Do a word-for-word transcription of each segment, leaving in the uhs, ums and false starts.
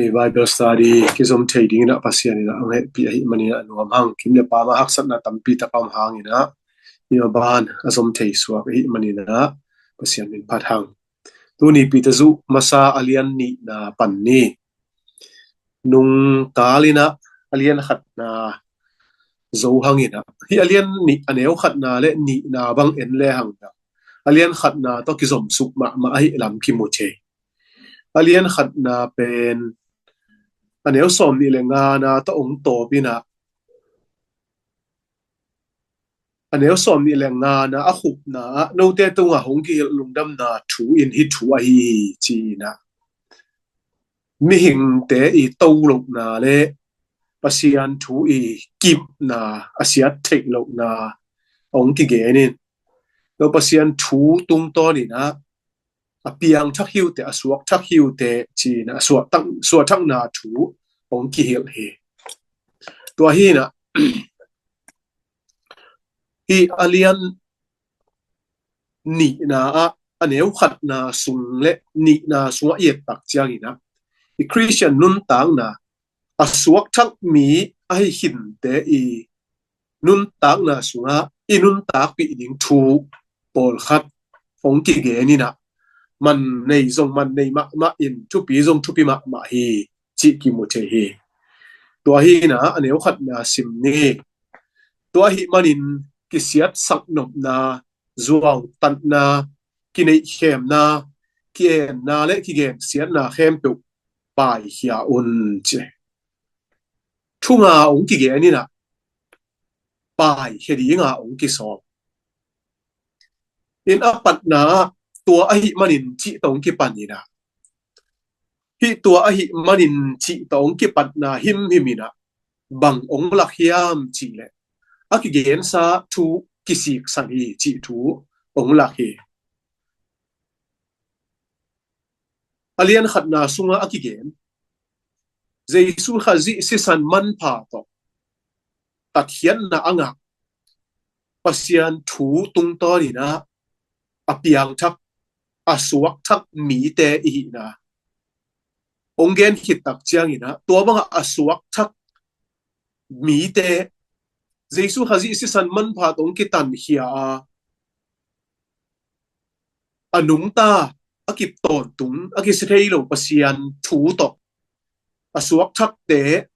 Bible study kizom thei dingin ah Pasian in ah hong hehpih ahih manin ah nuam hang. Kim le pam ah haksatna tampi tak a om hangin ah i maban a zom thei suak ahih manin ah Pasian min phat hang. Tuni Peter zuh masa a lian nihna pan ni. Nungta in ah a lian khatna zo hangin ah, hih a lian nih a neu khatna le nihna bang en le hang ah, a lian khatna tawh kizom suk mahmah ahih lam kimu thei. A lian khatna pen a neu sawm nih le ngana tawh hong tawp in ah, a neu sawm nih le ngana a khupna ah note tungah hong kihilh lungdamna thu in hih thu ahi hi ci-in ah, mihingte i to lohna le Pasian thu i kipna, a siat theih lohna hong kigen in, no Pasian thu tungtawn in ah a piangthak hi uh teh, a suakthak hi uh teh ci-in ah, a suahthak, suahthakna thu hong kihilh hi. Tua hi in ah, hih a lian nihna ah a neu khatna sung le nihna sungah i et tak ciangin ah, i Khristian nuntakna a suakthak mi ahi khinte i nuntakna sungah i nuntakpih ding thu pawlkhat hong kigen in ah, man nei zong man nei mahmah in, thupi zong thupi mahmah hi cih kimu thei hi. Tua hi in ah a neu khatna sim ni. Tua ahih manin kisiatsak nopna, zuautatna, kineihkhemna, ki-enna le kigensiatna khempeuh paikhia un ci. Thu nga hong kigen in ah, paikhia dinga hong kisawl in, a patna ah tua ahih manin cih tawh hong kipan in ah, hih tua ahih manin cih tawh hong kipatna himhim in ah bang hong lak hiam cih leh, a kigensa thu kisiksan hi cih thu hong lak hi. A lian khatna sungah a kigen, Jesu Khazih sisan manpha tawh tatkhiatna a ngah Pasian thu tungtawn in ah a piangthak, a suakthak mite i hihna hong gen khit tak ciangin ah, tua bangah a suakthak mite, Jesu Khazih sisan manpha tawh hong kitankhia a, a nungta, a kip tawntung, a kisia thei lo Pasian thu tawh a suakthakte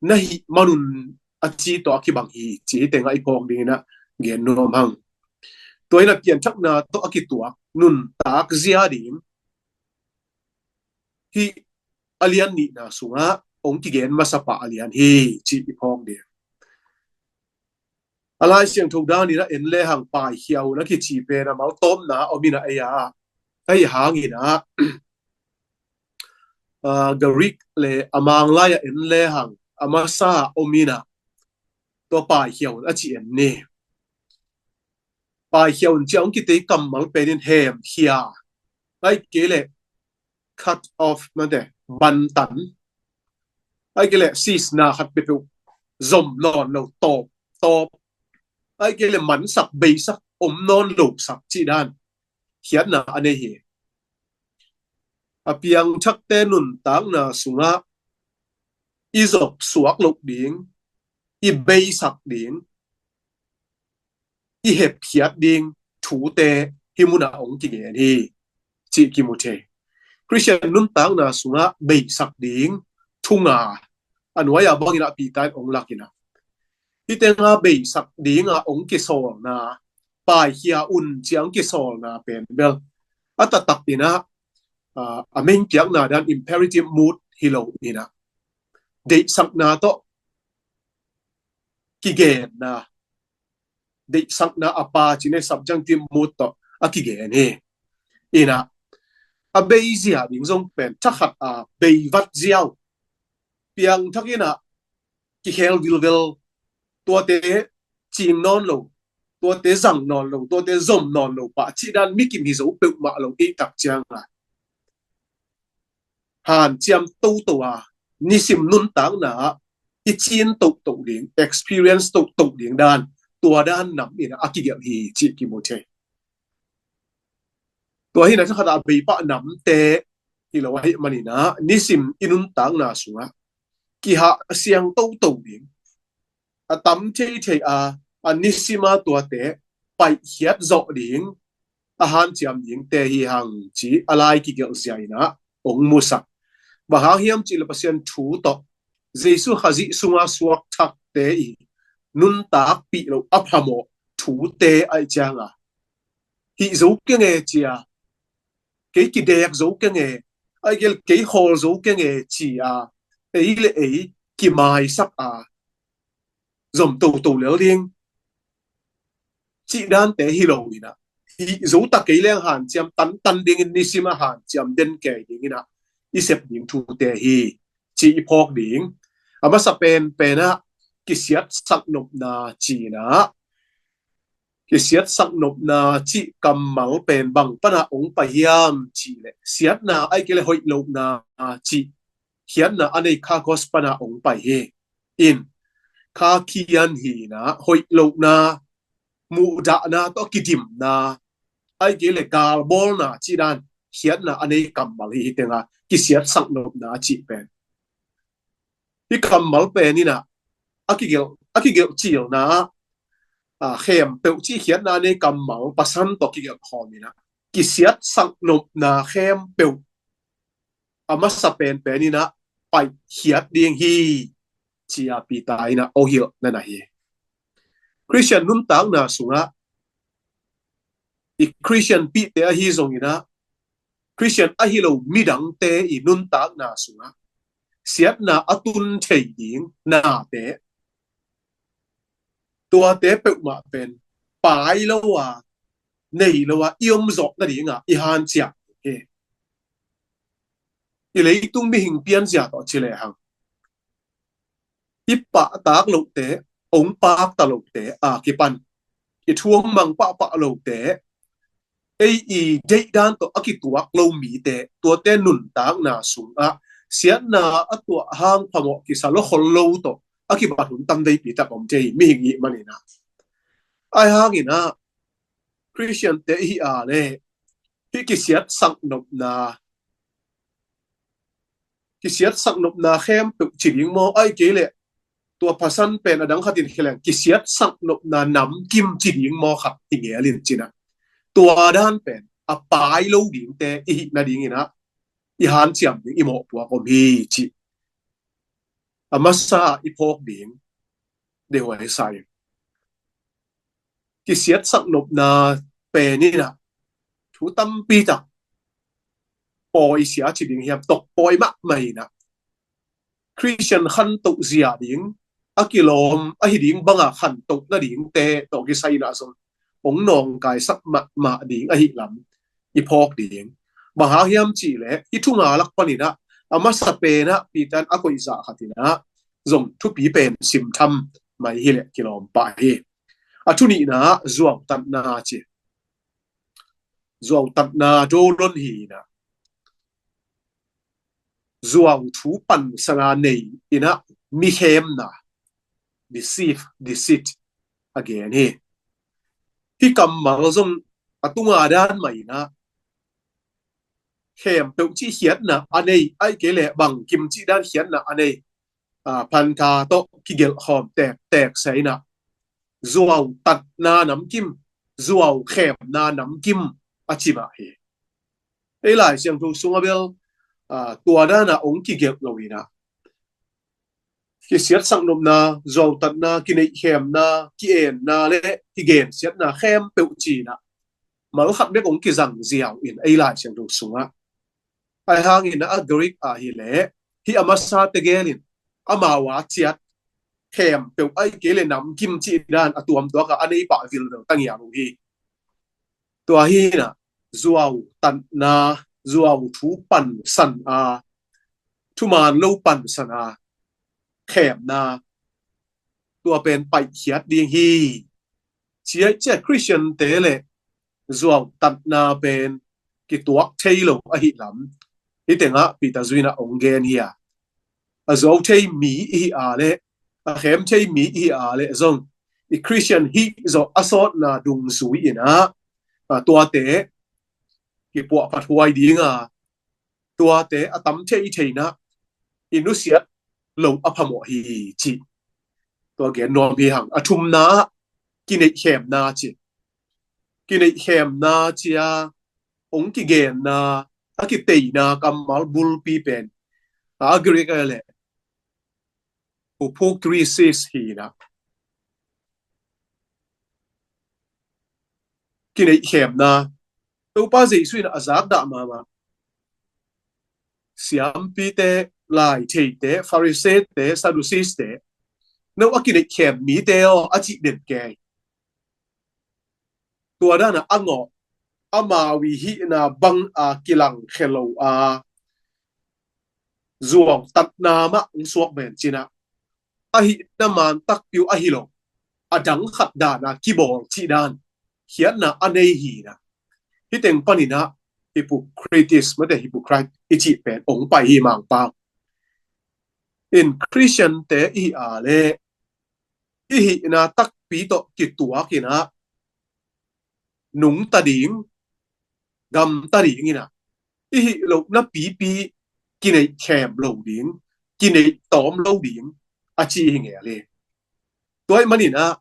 na hih manun a ci tawh a kibang hi cih tengah i phawk dingin ah gen nuam hang. Tua in ah pianthakna tawh a kituak nuntak zia ding hih a lian nihna sungah hong kigen masa pah a lian hi cih i phawk ding. A Lai Siangtho dan in ah en le hang paikhia un a kici pen amau tawpna om in ah, ei ah, ei hangin ah, ah, Greek le a Manglai ah en le hang a masa om in ah, tua paikhia un a ci en ni. Paikhia un ci-a hong kitei kammal pen in hemkhia, ahih kei leh cut off, mate, bantan, ahih kei leh sisna khat peuhpeuh zom nawn lo, tawp, tawp, ahih kei leh mansak, beisak, om nawn lo sak cih dan khiatna a nei hi. A piangthakte nuntakna sungah i zop suak loh ding, i beisak ding, i hepkhiat ding thute hih munah hong kigen hi cih kimu thei. Khristian nuntakna sungah beisak ding thu nga a nuai-a bangin ah Peter in hong lak in ah, hihte nga beisak dinga hong kisawlna, paikhia un ci-a hong kisawlna pen bel a taktak in ah, a, a mengpiakna dan imperative mood hi lo in ah, deihsakna tawh kigenna, deihsakna a pa cih leh subjunctive mood tawh a kigen hi. In ah, a beizia ding zong pen thakhat a beivat ziau, piangthak in ah kikhel vilvel, tuate cing nawn lo, tuate zang nawn lo, tuate zom nawn lo pah cih dan mikim hi zo peuhmah lo i tak ciangin, hanciam toto a, nisim nuntakna ah i cin toto ding, experience toto ding dan, tua dan nam in ah a kigelh hi cih kimu thei. Tua hi in ah, thakhat a beipah namte hi lo ahih manin ah nisim i nuntakna sungah kihah siang toto ding, a tam theithei a, a nisima tuate paihkhiat zawh ding, a hanciam dingte hi hang ci a lai kigelh zia in ah ong musak. Bang hang hiam cih leh Pasian thu tawh Jesu Khazih sunga suakthakte i nuntakpih loh a phamawh thute aih cianga, hih zo keng e cia, kei kidek zo keng e, aih kei leh kei khawl zo keng e cia, ei le ei kimaisak a zom toto lel ding cih dante hi lo in ah, hih zo ta kei leng hanciam tantan dingin nisim a hanciam den kei ding in ah i sep ding thute hi ci i phawk ding. A masa penpen ah kisiatsak nopna ci in ah, kisiatsak nopna cih kammal pen bang pana ong pai hiam cih leh siatna aih kei leh hoih lohna cih khiatna a nei kha kos pana ong pai hi. In kha khian hi in ah hoih lohna, muhdahna tawh kidimna, aih kei leh galbawlna cih dan khiatna a nei kammal hi. Hih tenga kisiatsak nopna cih pen, hih kammal pen in ah a kigelh, a kigelh cilna ah, a, khempeuh cih khiatna a nei kammal pasal tawh kigelh khawm in ah kisiatsak nopna khempeuh a masa penpen in ah paihkhiat ding hi ci a Peter in ah ong hilh na na hi. Khristian nuntakna sungah i Khristian pihte ahi zong in ah, Khristian ahi lo midangte i nuntakna sungah siatna a tun thei ding nate, tuate peuhmah pen pai lo a, nei lo a i om zawh nading a i hanciam hi. I leitung mihing pianzia tawh ci lehang, i pahtak lohte, ong pakta lohte a kipan, i thuang mang pahpah lohte, ei i deihdan tawh a kituak lo mite, tuate nuntakna sungah siatna a tuah hang phamawh kisa lo khol lo tawh a kibat hun tam veipi tak om thei mihing i hih manin ah. Ahi hangin ah Khristiante i hih a leh hih kisiatsak nopna, kisiatsak nopna khempeuh ci ding maw, aih kei leh tua pasal pen a dang khatin khia leng kisiatsak nopna namkim ci ding maw khat i ngelin ci in ah, tua dan pen a pai lo dingte i hih nading in ah i hanciam ding i mawhpuak om hi ci a masa i phawk ding deihhuai sa ing. Kisiatsak nopna pen in ah thu tampi tak pawisia ci ding hiam, tawh pawi mahmah in ah Khristian khantoh zia ding a kilawm ahi ding banga khantoh nadingte tawh kisai in ah zong ong nawngkaisak mahmah ding ahi lam i phawk ding. Bang hang hiam cih leh hih thu nga lak panin ah a masa pen ah Peter in a koih zah khat in ah zong thupi pen simtham mai hi leh kilawm pah hi. A thu nihna ah zuautatna ci. Zuautatna dolon hi in ah, zuau thu pansana nei in ah mikhemna, deceive, deceit a gen hi. Hih kammal zong a tunga dan mah in ah khempeuh cih khiatna a nei, aih kei leh bangkim cih dan khiatna a nei, a, phantha tawh kigelh khawm tektek sa in ah zuautatna namkim, zuaukhemna namkim a ci mah hi. Ei Lai Siangtho sungah bel, a, tua dan a ong kigelh lo in ah kisiatsak nopna, zuautatna, kineihkhemna, ki-enna le kigensiatna khempeuh ci in ah mal khat bek ong kizang ziau in ei Lai Siangtho sungah. Ahi hangin ah a Greek ah hi leh hih a masa tegel in amau a ciat khempeuh aih kei leh namkim cih dan a tuamtuak a a nei pah vilvel ta ngial uh hi. Tua hi in ah zuautatna, zuau thu pansan a, thuman lo pansan a khemna, tua pen paihkhiat ding hi. Ciah ciah Khristiante le zuautatna pen kituak thei lo ahi lam hih tengah Peter zui in ah ong gen hi a, a zuau thei mi i hih a leh, a khem thei mi i hih a leh zong i Khristian hih zawh a sawtna dungzui in ah, a, tuate kipuahphat huai ding a, Tuate a tam thei thei in ah i nusiat lo a phamawh hi ci. Tua gen nuam hi hang. A thumna ah kineihkhemna ci. Kineihkhemna ci a ong kigenna, a kiteina kammal bulpi pen a Greek a le hypokrisis hi in ah. Kineihkhemna, Topa Jesu in a zakdah mahmah. Siampite, laitheite, Pharisee-te, Sadducees-te, no a kineihkhem mite aw, a cih den kei. Tua dan a ngawh, amau i hihna bang a kilangkhia lo a, zuautatna mah ong suak ven ci in ah, a hihna man takpi uh ahi lo, a dang khat dan a kibawl cih dan khiatna a nei hi in ah. Hih teng panin ah hypocrisy, mate, hypocrite i cih pen ong pai hi, Mangpau. In Christian-te i hih a le i hihna takpi tawh kituak in ah nungta ding, gamta ding in ah, i hih lohna pipi kineihkhem lo ding, kineih tawm lo ding a ci hi ngel hi. Tua ahih manin ah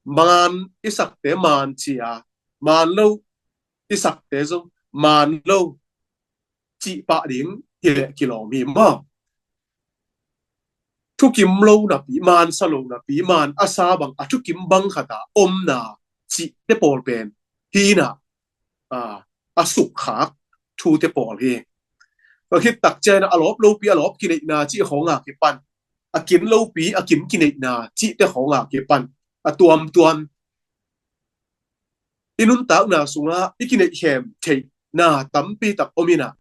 man i sakte man ci a, man lo i sakte zong man lo cih pah ding hi leh kilawm hi maw. Thukim lo napi, man sa lo napi, man a sa bang a thukim bang khat a omna cihte pawl pen hi in ah, a sukkhak thute pawl hi. Tua khit tak ciangin a lawp lopi a lawp kineihna cih khawng a kipan, a kin lopi a kin kineihna cihte khawng a kipan, a tuamtuam i nuntakna sungah i kineihkhem theihna tampi tak om in ah,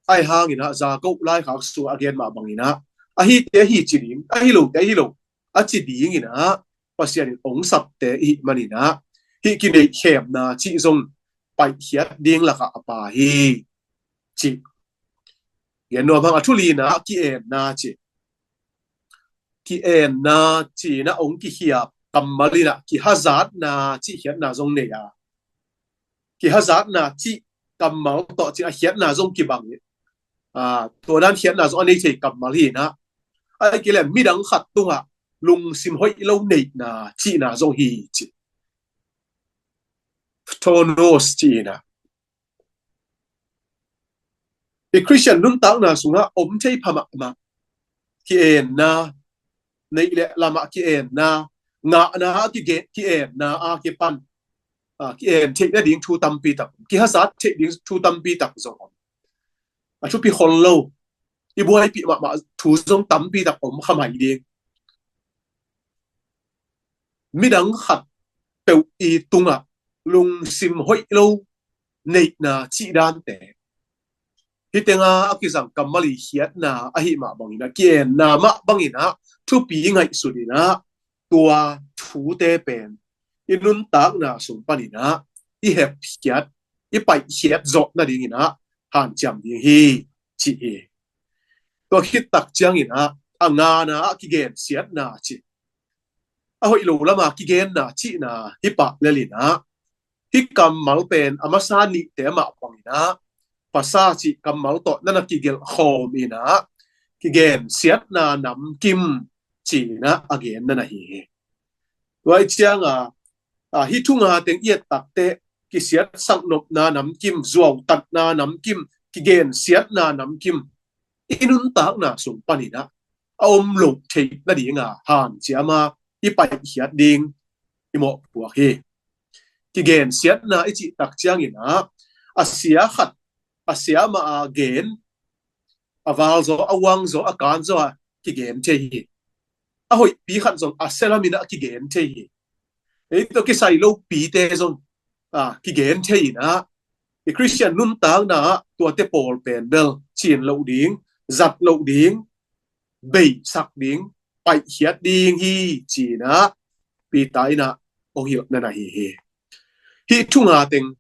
ahi hangin ah Jakob laikhak sungah a gen mah bangin ah, a hite a hi ci ding, a hi lote a hi lo a ci dingin ah Pasian in ong sapte i hih manin ah, hih kineihkhemna cih zong paihkhiat ding lakah a pha hi ci. Gen nuam hang. A thu lina ah ki-enna ci. Ki-enna ci in ah ong kikhiat kammal in ah kihazatna cih khiatna zong nei a, kihazatna cih kammal tawh ci a khiatna zong kibang hi. Tua dan khiatna zong a nei thei kammal hi in ah, a kile midang khat tungah lungsim hoih lo neihna cihna zong hi ci. Phtonos ci in ah, i Christian nuntakna sungah om thei pha mahmah. Ki-enna, neih le lamah ki-enna, ngahna a ki-enna a kipan, ki-en theih nading thu tampi tak, kihazat theih ding thu tampi tak zong om. A thupi khol lo, i buaipih mahmah thu zong tampi tak om kha mai ding. Midang khat peuh i tungah lungsim hoih lo neihna cih dante, hih tenga a kizang kammal i khiatna ahih mah bangin ah, ki-enna mah bangin ah thupi ngaihsut in ah, tua thute pen i nuntakna sung panin ah i hepkhiat, i paihkhiat zawh nadingin ah hanciam ding hi ci hi. Tua khit tak ciangin ah a ngana ah kigensiatna ci, a hoih lo lama kigenna cihna hi pah lel in ah, hih kammal pen a masa nihte mah bangin ah, pasa cih kammal tawh na na kigelh khawm in ah, kigensiatna namkim ci in ah a genna na hi hi. Tua i cianga, hih thu nga teng i et takteh, kisiatsak nopna namkim, zuautatna namkim, kigensiatna namkim i nuntakna sung panin ah a om loh theih nadinga hanciam a i paihkhiat ding i mawhpuak hi. Kigensiatna i cih tak ciangin ah, a sia khat, a sia mah a gen, a val zaw, a uang zaw, a kan zaw a kigen thei hi. A hoihpi khat zong a sia lamin ah kigen thei hi. Ei tawh kisai lopite zong kigen thei in ah, i Christian nuntakna ah tuate pawl pen bel cin loh ding, zat loh ding, beisak ding, paihkhiat ding hi ci in ah Peter in ah hong hilhna na hi hi. Hih thu nga teng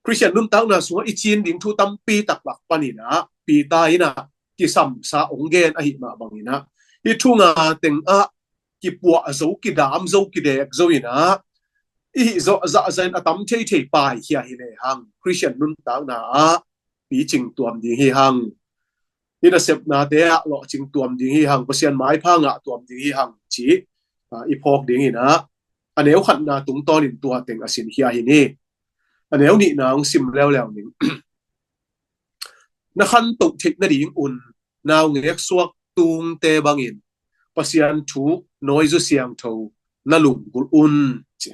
Christian nuntakna sungah i cin ding thu tampi tak lak panin ah Peter in ah kisamsa hong gen ahih mah bangin ah, hih thu nga teng ah kipuah zo, kidam zo, kidek zo in ah, i hih zawh zahzah in a tam theithei paikhia hi lehang, Christian nuntakna ah picing tuam ding hi hang. I nasepnate ah lawhcing tuam ding hi hang, Pasian maipha ngah tuam ding hi hang, ci, ah, i phawk ding in ah, a neu khatna tungtawnin tua teng a sinkhia hi ni. A neu nihna hong sim leuleu ning. Na khantoh theih nadingun naungek suak tungte bangin Pasian thu nawizu siangtho na lunggulh un, ci.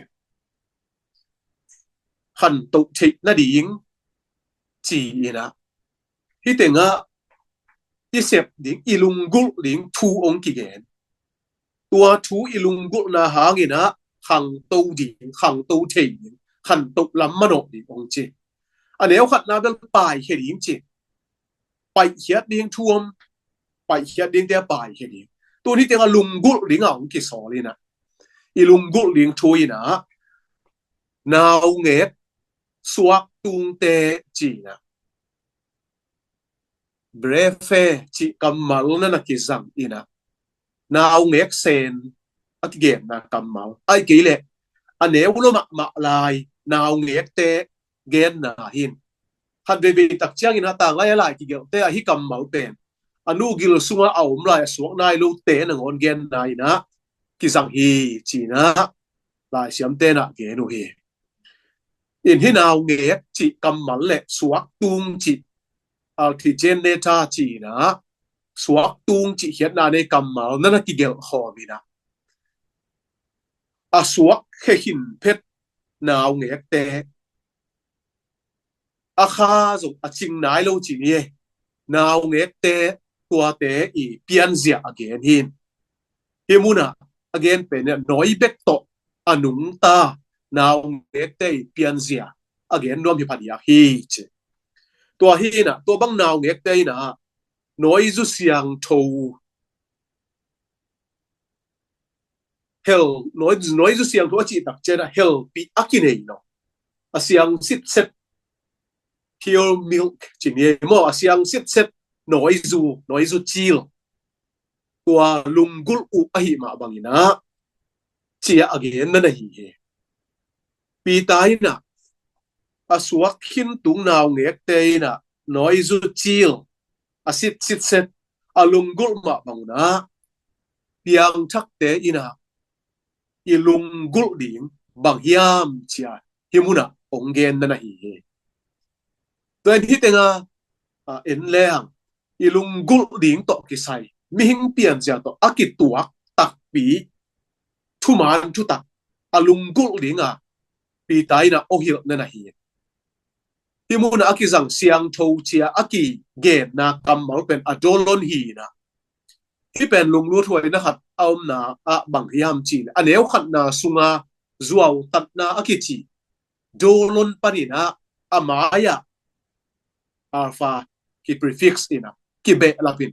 Khantoh theih nading ci in ah, hih tengah i sep ding, i lunggulh ding thu hong kigen. Tua thu i lunggulhna hangin ah khangto ding, khangto thei ding, khantoh lam manawh ding hong ci. A neu khatna bel paikhia ding ci. Paihkhiat ding thu om, paihkhiat dingte a paikhia ding. Tun hih tengah lunggulh ding a hong kisawl in ah, i lunggulh ding thu in ah, naungek suak tungte ci in ah, brephe cih kammal na na kizang in ah, naungek sen a kigenna kammal. Ahih kei leh a neu lua mahmah lai naungekte genna hi in. Khat veivei tak ciangin ah tanglai a lai kigelhte ah hih kammal pen a nu gil sungah a om lai a suak nai lote nangawn genna in ah kizang hi, ci in ah laisiamte in ah gen uh hi. In hih naungek cih kammal le suak tung cih, altigen neta ci in ah, suak tung cih khiatna nei kammal na na kigelh khawm in ah, a suak khekhin phet naungekte, a kha zong a cing nai lo ci ni e, naungekte tuate i pianzia a gen hi in. Hih munah a gen pen in ah nawi bek tawh a nungta naungekte i pianzia a gen nuam hi phadiak hi, ci. Tua hi in ah, tua bang naungekte in ah nawizu siangtho hel, nawi, nawizu siangtho a cih tak ciang ah helpih a kinei lo, a siang sitset, pure milk ci ni maw, a siang sitset nawizu, nawizu cil, tua lunggulh uh ahih mah bangin ah, ci-a a genna na hi hi. Peter in ah a suak khin tung naungekte in ah nawizu cil a sitsitset a lunggulh mah bang un ah, piangthakte in ah i lunggulh ding bang hiam ci-a hih munah hong genna na hi hi. Tua in hih tengah, ah, en leng i lunggulh ding tawh kisai, mihing pianzia tawh a kituak takpi thuman thutak a lunggulh ding a Peter in ah hong hilhna na hi. Hih munah a kizang siangtho ci-a a kigenna kammal pen adolon hi in ah, hih pen lunglut huaina khat a omna ah bang hiam cih leh a neu khatna sunga zuautatna a kici dolon panin ah a mai-ah alpha ki prefix in ah kibehlap in,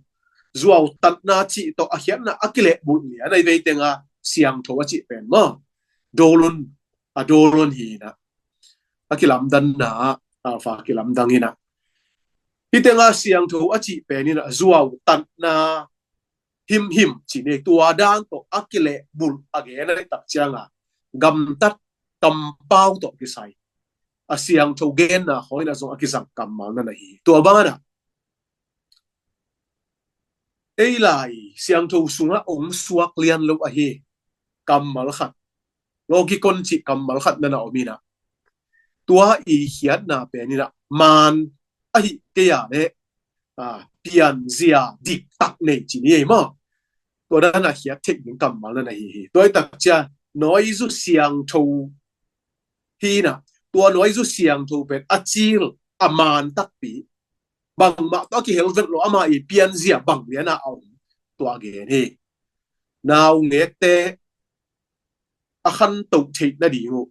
zuautatna cih tawh a khiatna a kilehbulh lian a, i vei tengah siangtho a cih pen maw, dolon, adolon hi in ah, a kilamdanna ah alpha kilamdang in ah, hih tengah siangtho a cih pen in ah zuautatna himhim cih ni, tua dan tawh a kilehbulh a gen a, tak ciangah gamtat kampau tawh kisai a siangtho genna khawng in ah zong a kizang kammal na na hi. Tua bang in ah ei lai siangtho sungah hong suak lian lo ahi kammal khat, logikon cih kammal khat na na om in ah, tua i khiatna pen in ah maan ahih kei a leh, ah, pianzia diktak nei cih ni ei maw. Tua dan a khiat theih ding kammal na na hi hi. Tua i tak ciang nawizu siangtho hi in ah, tua nawizu siangtho pen a cil a maan takpi, bangmah tawh a kihel vet lo, ama i pianzia bang lian a om, tua gen hi. Naungekte a khantoh theih nading uh,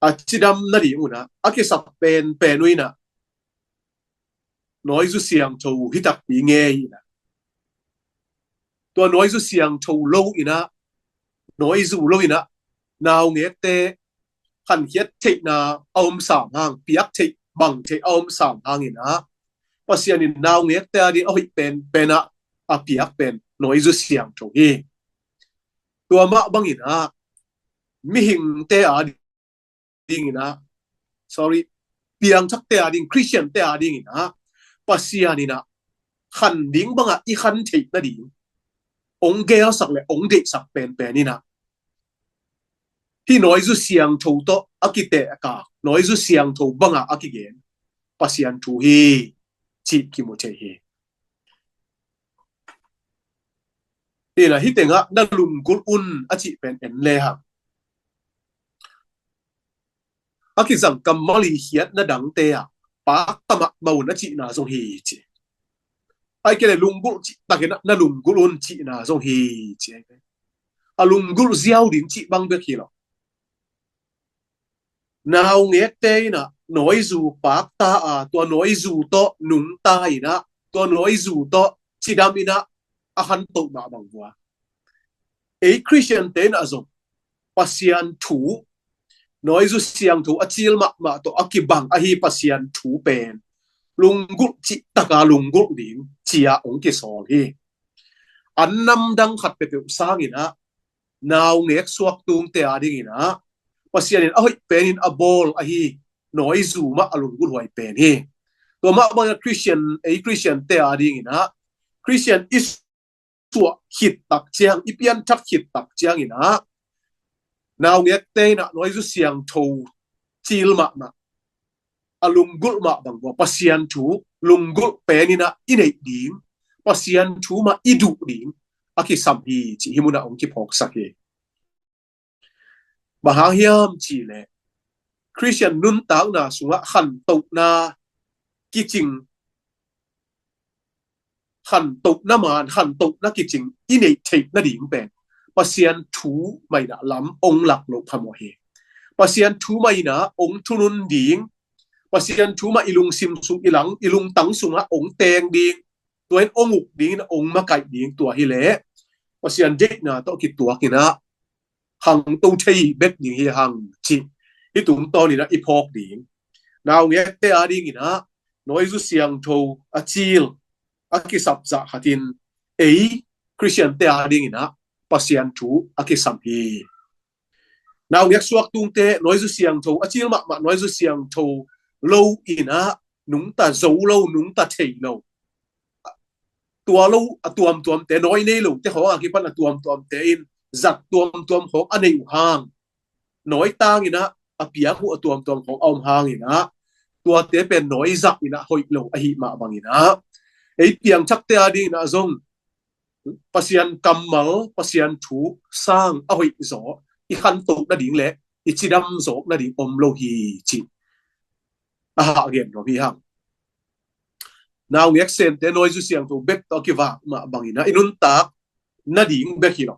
a cidam nading un ah a kisap penpen uh in ah nawizu siangtho hi takpi ngei in ah, tua nawizu siangtho lo in ah, nawizu lo in ah naungekte khankhiat theihna a om sam hang, piak theih bang theih a om sam hang in ah, Pasian in naungekte a ding a hoih penpen ah a piak pen nawizu siangtho hi. Tua mah bang in ah mihingte a ding in ah, sorry, piangthakte a ding, Khristiante a dingin ah Pasian in ah khan ding bangah i khan theih nading ong gelsak le ong deihsak penpen in ah hih nawizu siangtho tawh a kitehkak nawizu siangtho bangah a kigen Pasian thu hi cih kimu thei hi. Ina hih tengah na lunggulh un a cih pen en le hang a kizang kammal i khiatna dangte ah pakta mahmah un a cihna zong hi ci. Ai kei le lunggulh cih takin ah na lunggulh un cihna zong hi ci. A lunggulh ziau ding cih bang bek hi lo. Naungekte in ah nawizu pakta a tua nawizu tawh nungta in ah tua nawizu tawh cidam in ah a khantoh mah bang vua. Ei Khristiante in ah zong Pasian thu nawizu siangtho a cil mahmah tawh a kibang ahi Pasian thu pen lunggulh cih taka lunggulh ding cia ong kisawl hi. An namdang khat peuhpeuh sangin ah naungek suak tungte a dingin ah Pasian in a hoih penin a bawl ahi nawizu mah a lunggulh huai pen hi. Tua mah bangin Khristian ei Khristiante a dingin ah Khristian i suah khit tak ciang i pianthak khit tak ciangin ah naungekte in ah nawizu siangtho cil mahmah a lunggulh mah bang vua Pasian thu lunggulh penin ah i neih ding Pasian thu mah i duh ding a kisam hi cih hih munah ong kiphawksak hi. Bang hang hiam cih leh Khristian nuntakna sungah khantohna kicing khantohna man khantohna kicing i neih theih nading pen Pasian thu mah in ah lam ong lak loh phamawh hi. Pasian thu mah in ah ong thunun ding Pasian thu mah i lungsim sung i lang i lungtang sungah ong teng ding tua in ong uk ding in ah ong makaih ding tua hi leh Pasian deihna tawh kituak in ah khangto thei bek ding hi hang cih hih tungtawn in ah i phawk ding. Naungekte a dingin ah nawizu siangtho a cil a kisap zah khatin ei Khristiante a dingin ah Pasian thu a kisam hi. Naungek suak tungte nawizu siangtho a cil mahmah nawizu siangtho lo in ah nungta zo lo nungta thei lo tua lo a tuamtuamte nawi nei lote khawng a kipan a tuamtuamte in zat tuamtuam khawng a neih uh hang nawi tangin ah a piak uh a tuamtuam khawng a om hangin ah tuate pen nawi zah in ah hoih lo ahi mah bangin ah ei piangthakte a dingin ah zong Pasian kammal Pasian thu sang a hoih zaw i khantoh nading le i cidam zawk nading om lo hi cih a hah gen nuam hi hang. Naungek sente nawizu siangtho bek tawh a kivak mah bangin ah i nuntak nading bek hi lo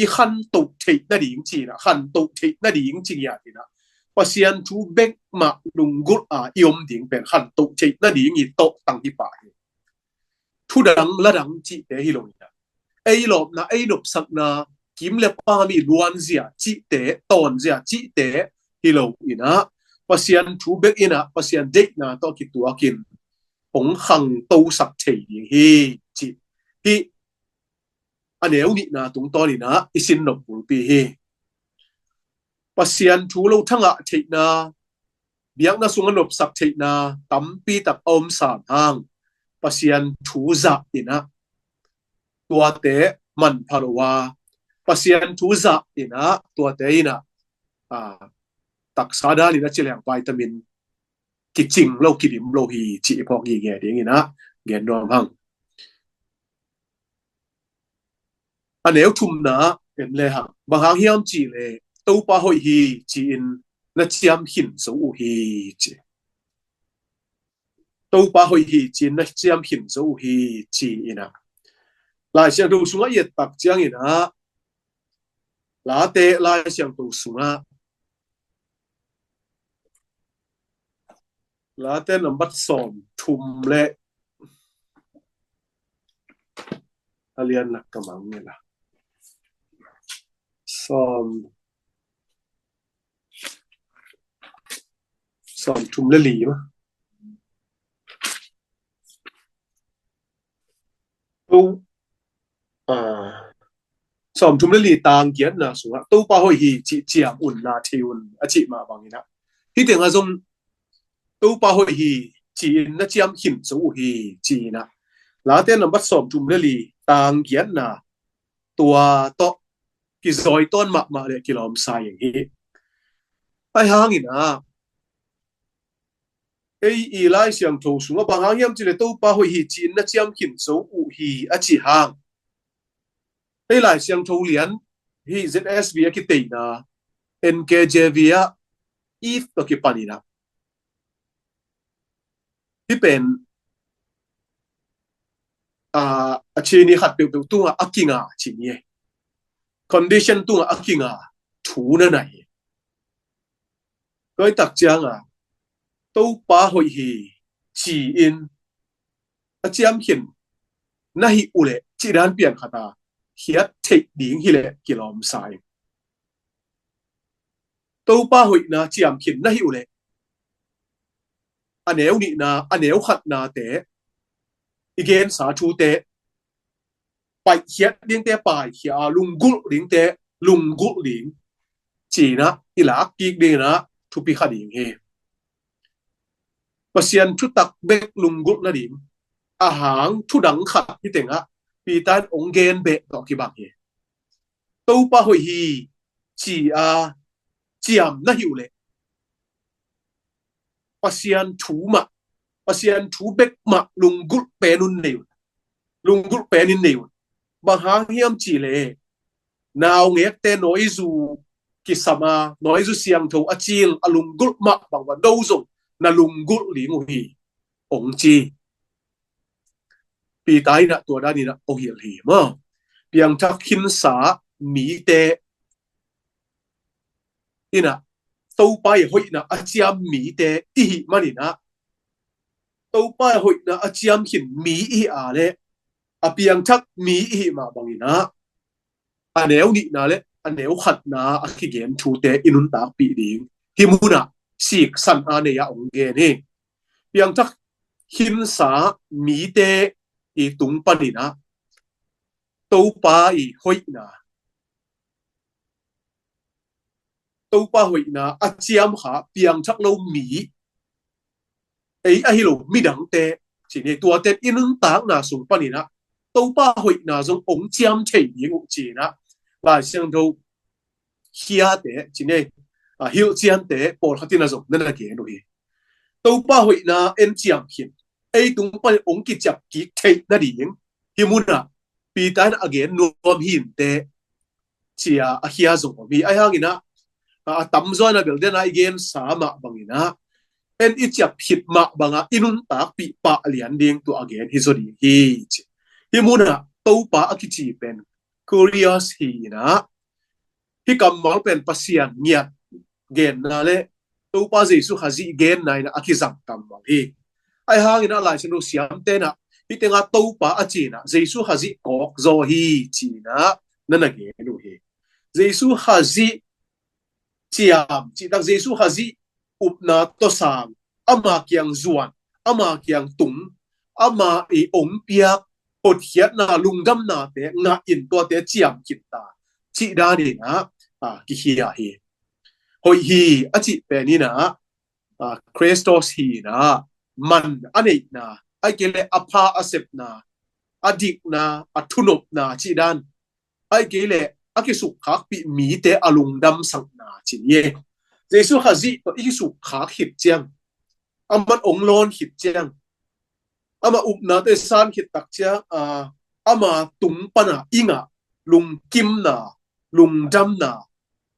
i khantoh theih nading cih in ah khantoh theih nading cih ngiat in ah Pasian thu bek mah lunggulh a i om ding pen khantoh theih nading i tawh tang hi pah hi. Thudang ladang cihte hi lo in ah ei lawpna ei nopsakna kim le pam i luanzia cihte tawnzia cihte hi lo in ah Pasian thu bek in ah Pasian deihna tawh kituakin hong khangtosak thei ding hi cih hih a neu nihna tungtawn in ah i sin nop bulpi hi. Pasian thu lo thangah theihna biakna sungah nopsak theihna tampi tak a om sam hang Pasian thu zah in ah tuate manpha lo a Pasian thu zah in ah tuate in ah taksa dan in a ci leng vitamin kicing lo kidim lo hi cih i phawk gige ding in ah gen nuam hang. A neu thumna en le hang bang hang hiam cih le Topa hoih hi ci-in na ciam khin zo uh hi ci. Topa hoih hi ci-in na ciam khin zo uh hi ci in ah Lai Siangtho sungah i et tak ciangin ah Late Lai Siangtho sungah Late nambat sawm thum le a lian nak ka mang ni la sawm sawm thum le li ma to sawm thum le li tang giatna sungah Topa hoih hi cih ciam un la thei un a cih mah bangin ah hih tengah zong Topa hoih hi, ci-in na ciam khin zo uh hi, ci-in ah. Late nambat sawmthum le li, tang giatna, tua tawh kizawi tawn mahmah le kilawm sa ing hi. Ahi hangin ah, ei i Lai Siangtho sungah bang hang hiam cih leh Topa hoih hi, ci-in na ciam khin zo uh hi, a cih hang, ei Lai Siangtho lian hi, Z S V a kiteina, N K J V ah, if tawh kipan in ah, hih pen, ah, a ci ni khat peuhpeuh tungah a kinga ci ni. Condition tungah a kinga thu na na hi. Tua hi tak ciangah, Topa hoih hi, ci-in a ciam khin na hih uh leh, cih dan pian khat a khiat theih ding hi leh kilawm sa ing. Topa hoihna ciam khin na hih uh leh, a neu nihna, a neu khatnate, i gensa thute, paihkhiat dingte paihkhia a, lunggulh dingte lunggulh ding, ci-in ah i lak kik dingin ah thupi kha ding hi. Pasian thutak bek lunggulh nading, a hang thudang khat hi tengah, Peter in ong gen beh tawh kibang hi. Topa hoih hi, ci-a ciam na hih uh leh, Pasian thu mah, Pasian thu bek mah lunggulh pen un nei un. Lunggulh pen in nei un. Bang hang hiam cih leh, naungekte nawizu kisam a, nawizu siangtho a cil a lunggulh mah bang un, no zong na lunggulh ding uh hi, ong ci. Peter in ah tua danin ah ong hilh hi maw. Piangthak khinsa mite in ah, Topa i hoihna a ciam mite i hih manin ah, Topa i hoihna a ciam khin mi i hih a leh, a piangthak mi i hih mah bangin ah, a neu nihna le a neu khatna a kigen thute i nuntakpih ding hih munah siksan a nei-ah ong gen hi. Piangthak khinsa mite i tung panin ah, Topa i hoihna, Topa hoihna a ciam kha piangthak lo mi, ei ahi lo midangte, ci ni, tuate i nuntakna sung panin ah Topa hoihna zong ong ciam thei ding uh ci-in ah Lai Siangtho khiate, ci ni, a, hilhciante pawlkhat in ah zong na na gen uh hi. Topa hoihna en ciam khin, ei tung panin ong kiciap kik theih nading hih munah Peter in a gen nuam hi inteh, ci-a a khia zong om hi. Ahi hangin ah, a, a tamzaw in ah bel den a i gensa mah bangin ah, en i ciap khit mah bangah i nuntakpih pah lian ding tua a gen hi zaw ding hi, ci. Hih munah Topa a kici pen Kurios hi in ah, hih kammal pen Pasian ngiat genna le Topa Jesu Khazih genna in ah a kizang kammal hi. Ahi hangin ah Lai Siangtho siamte in ah hih tengah Topa a ci in ah Jesu Khazih kawk zaw hi, ci-in ah na na gen uh hi. Jesu Khazih ciam, cihtak Jesu Khazih upna tawh sang, ama kiang zuan, ama kiang tung, ama i ong piak hotkhiatna, lungdamnate ngah in tuate ciam khin ta, cih danin ah, a, kikhia hi. Hoih hi a cih pen in ah, a, Christos hi in ah, man a neihna, ahih kei leh a pha a sepna, a dikna, a thunopna cih dan, ahih kei leh a kisukkhakpih mite a lungdamsakna ci ni. Jesu Khazih tawh i kisukkhak khit ciang, aman ong lawn khit ciang, ama upna tawh i san khit tak ciang, a, ama tung panah i ngah lungkimna, lungdamna,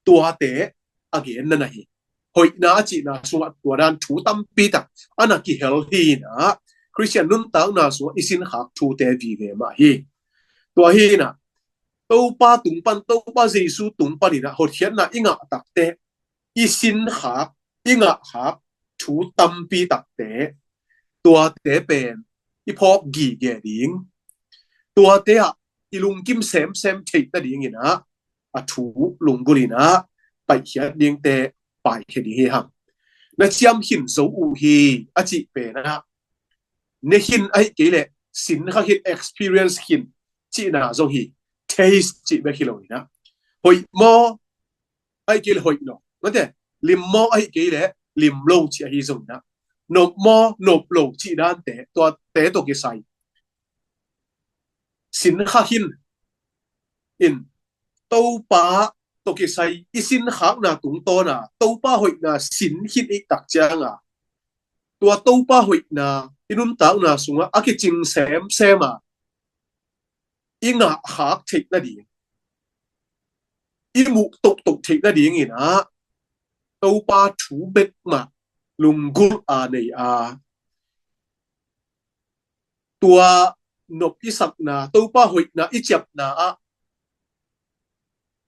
tuate a genna na hi. Hoihna a cihna sungah tua dan thu tampi tak a na kihel hi in ah, Khristian nuntakna sungah i sinkhak thute vive mah hi. Tua hi in ah, Topa tung pan, Topa Jesu tung panin ah hotkhiatna i ngah takteh, i sinkhak, i ngahkhak thu tampi takte, tuate pen i phawk gige ding, tuate ah i lungkim semsem theih nadingin ah, a thu lunggulh in ah paihkhiat dingte paikhia ding hi hang. Na ciam khin zo uh hi a cih pen ah, ne khin ahih kei leh, sin kha khin, experience khin cihna zong hi, taste cih bek hi lo in ah, hoih maw ahih kei leh hoih lo, mate, lim maw ahih kei leh lim lo cih ahi zong in ah, nop maw, nop lo cih dante, tuate tawh kisai sin kha hin. In, Topa tawh kisai i sin khakna tungtawna Topa hoihna sin khin i tak cianga, tua Topa hoihna i nuntakna sungah a kicing semsema i ngah khak theih nading, i muh tohtoh theih nadingin ah Topa thu bekmah lunggulh a nei a, tua nop i sakna, Topa hoihna i ciapna ah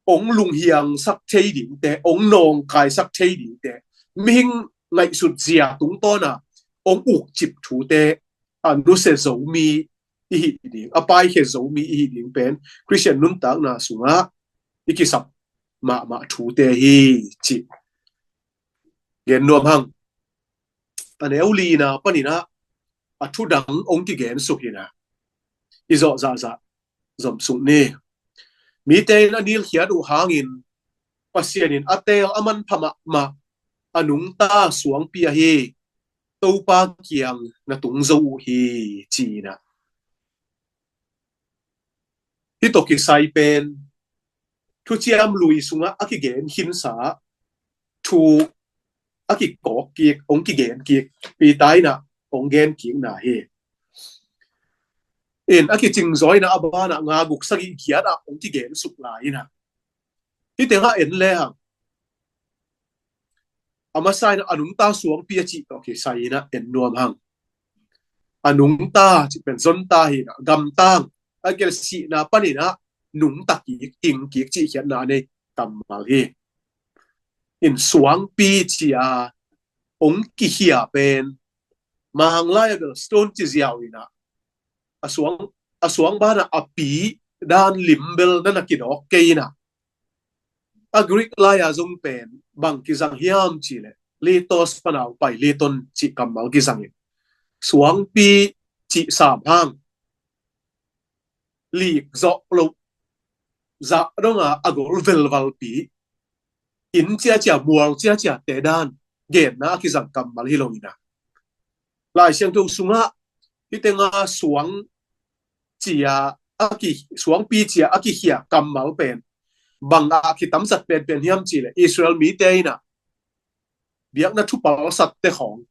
ong lunghiangsak thei dingte, ong nawngkaisak thei dingte, mihing ngaihsut zia tungtawna ong ukcip thute a nusia zo mi i hih ding, a paikhia zo mi i hih ding pen Khristian nuntakna sungah i kisap mahmah thute hi, cih gen nuam hang. A neu lina paninah a thudang ong kigen suk hinah, i zawh zahzah zom suk ni. Mite in a nilkhiat uh hangin Pasian in a teel a manpha mahmah a nungta suangpi ahi Topa kiang na tung zo uh hi, cinah. Hih tawh kisai pen thuciam lui sungah a kigen khinsa thu a kikawk kik, ong kigen kik, Peter inah ong gen kikna hi. In a kicing zaw inah a banah nga guk sagih giat ah ong kigen suk lai inah. Hih tengah en le hang. A masa inah a nungta suangpi a cih tawh kisai inah en nuam hang. A nungta cih pen zonta hinah gamtang, a gelsihna paninah nungta kik, ting kik cih khiatna a nei kammal hi. In suangpi cia ong kikhia pen, manglai a bel stone ci ziau inah, a suang, a suang banah a pi dan limbel nana kidawk kei inah. A Greek lai-a zong pen bang kizang hiam cihleh, lithos panau pai lithon cih kammal kizangin, suangpi cih sam hang, lik zawh loh, zah donga a gol velvalpi, inn ciacia, mual ciacia te dan genna a kizang kammal hi lo inah. Lai Siangtho sungah hih tenga suang cia a ki, suangpi cia a kikhia kammal pen bang a kitamzat penpen hiam cihleh, Israel mite inah biakna thupalsatte khawng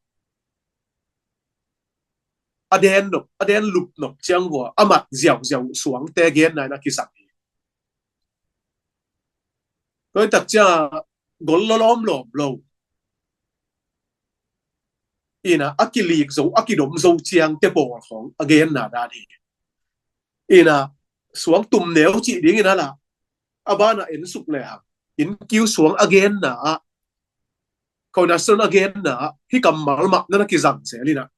a den nop, a den lup nop ciang vua a mat ziauziau suangte genna inah kizang hi. Tua hi tak cia gol lawlawm lawm lo inah a kilik zo, a kidom zo ciangte pawl khawng a genna dan hi. Inah suang tum neu cih dingin a lah, a banah en suk le hang, innkiu suang a genna ah, Kawinason a genna ah hih kammal mah nana kizang zel inah,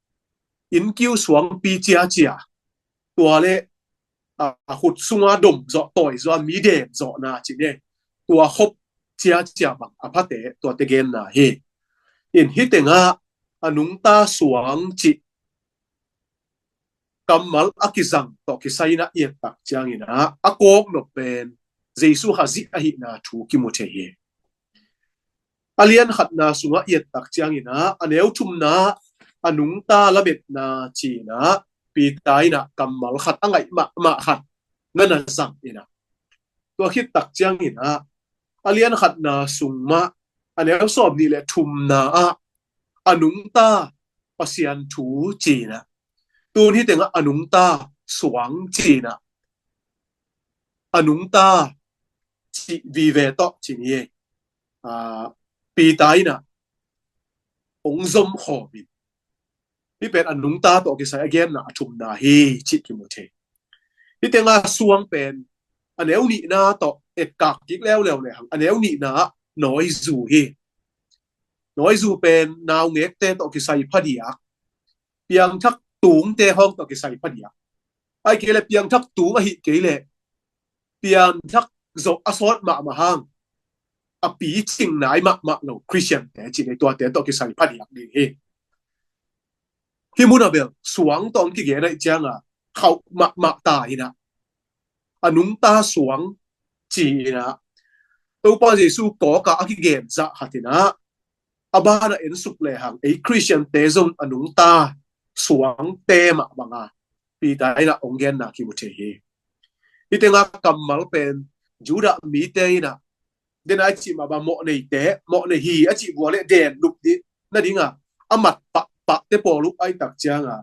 innkiu suangpi ciacia, tua le a khut sunga dom zawh, tawi zawh, mi den zawhna cih ne, tua khop ciacia bang a phate tuate genna hi. In hih tengah a nungta suang cih kammal a kizang tawh kisai inah i et tak ciangin ah a kawk nop pen Jesu Khazih ahihna thu kimu thei hi. A lian khatna sungah i et tak ciangin ah a neu thumna a nungta lametna ci-in ah Peter inah kammal khat a ngaih mahmah khat nana zang inah, tua khit tak ciangin ah a lian khatna sung mah a neu sawm nih le thumna ah a nungta Pasian thu ci-in ah, tun hih tengah a nungta suang ci-in ah, a nungta cih vive tawh ci ni. Peter inah ong zom khawm in, hih pen a nungta tawh kisai a genna a thumna hi cih kimu thei. Hih tengah suang pen a neu nihna tawh etkak kik leuleu le hang, a neu nihna ah nawizu hi. Nawizu pen naungekte tawh kisai phadiak, piangthak tungte hawng tawh kisai phadiak. Ahih kei leh piangthak tung ahih kei leh piangthak zawh a sawt mahmah hang a picing nai mahmah lo Khristiante ci-in ah tuate tawh kisai phadiak ding hi. Hih munah bel suang tawh kigen ahih ciangah khauh mahmah ta inah, a nungta suang ci-in ah Topa Jesu kawkah a kigen zah khat inah a banah ensuk lehang ei Khristiante zong a nungta suangte mah banga Peter in a hong genna kimu thei hi. Hih tengah kammal pen Judah mite in a, den a i cih mah bang mawh neite, mawh nei hi a cih vua le den lup dih nadinga a mat pahpahte pawl uh a i tak cianga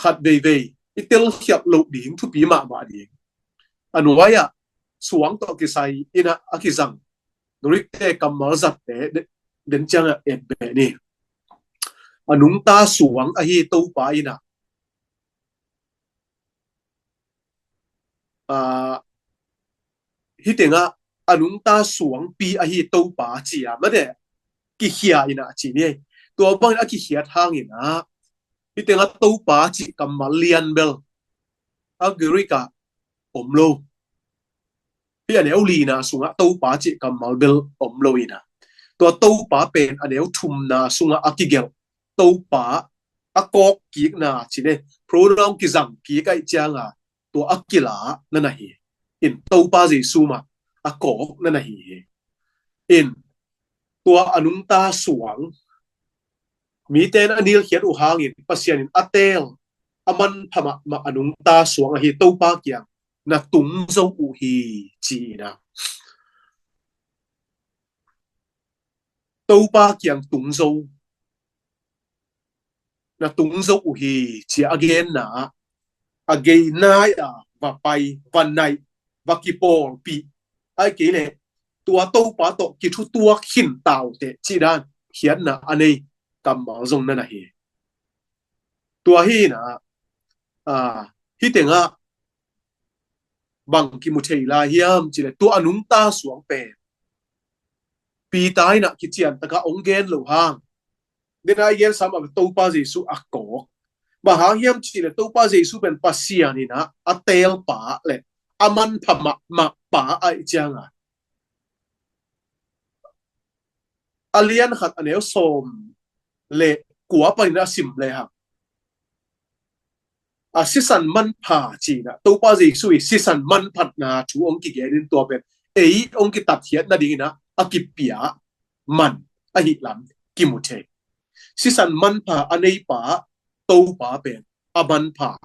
khat veivei i telkhialh loh ding thupi mahmah ding. A nuai-ah suang tawh kisai in a kizang Greek-te kammal zatte den ciangah et beh ni. A nungta suang ahi Topa in a, hih tengah a nungta suangpi ahi Topa ci-a mate kikhia in a ci ni. Tua bangin a kikhiat hangin a hih tengah Topa cih kammal lian bel a Greek-ah om lo. Hih a neu lina sungah Topa cih kammal bel om lo in a, tua Topa pen a neu thumna sungah a kigelh Topa a kawk kikna ci ni, pronoun kizang kik ahih cianga tua a kila na na hi. In Topa Jesu mah a kawk na na hi hi. In tua a nungta suang mite in a nilkhiat uh hangin Pasian in a teel a manpha mahmah a nungta suang ahi Topa kiang na tung zo uh hi ci-in a, Topa kiang tung zo, na tung zo uh hi ci-a a genna ah a gei nai-a va pai, va naih, va kipawlpih, ahih kei leh tua Topa tawh kithutuak khin tauteh cih dan khiatna a nei kammal zong na na hi. Tua hi in a, hih tengah bang kimu thei lai hiam cih leh tua a nungta suang pen Peter in a kician takah hong gen loh hang, den a i gen sam a Topa Jesu a kawk. Bang hang hiam cih leh Topa Jesu pen Pasian in a a teelpa le a manpha mahmah pa ahih cianga a lian khat a neu sawm le kua panin a sim lehang a sisan manpha ci-in a Topa Jesu i sisan manphatna thu hong kigen in tua pen ei hong kitatkhiat nadingin a a kipia man ahi lam kimu thei. Sisan manpha a neipa Topa pen a manpha.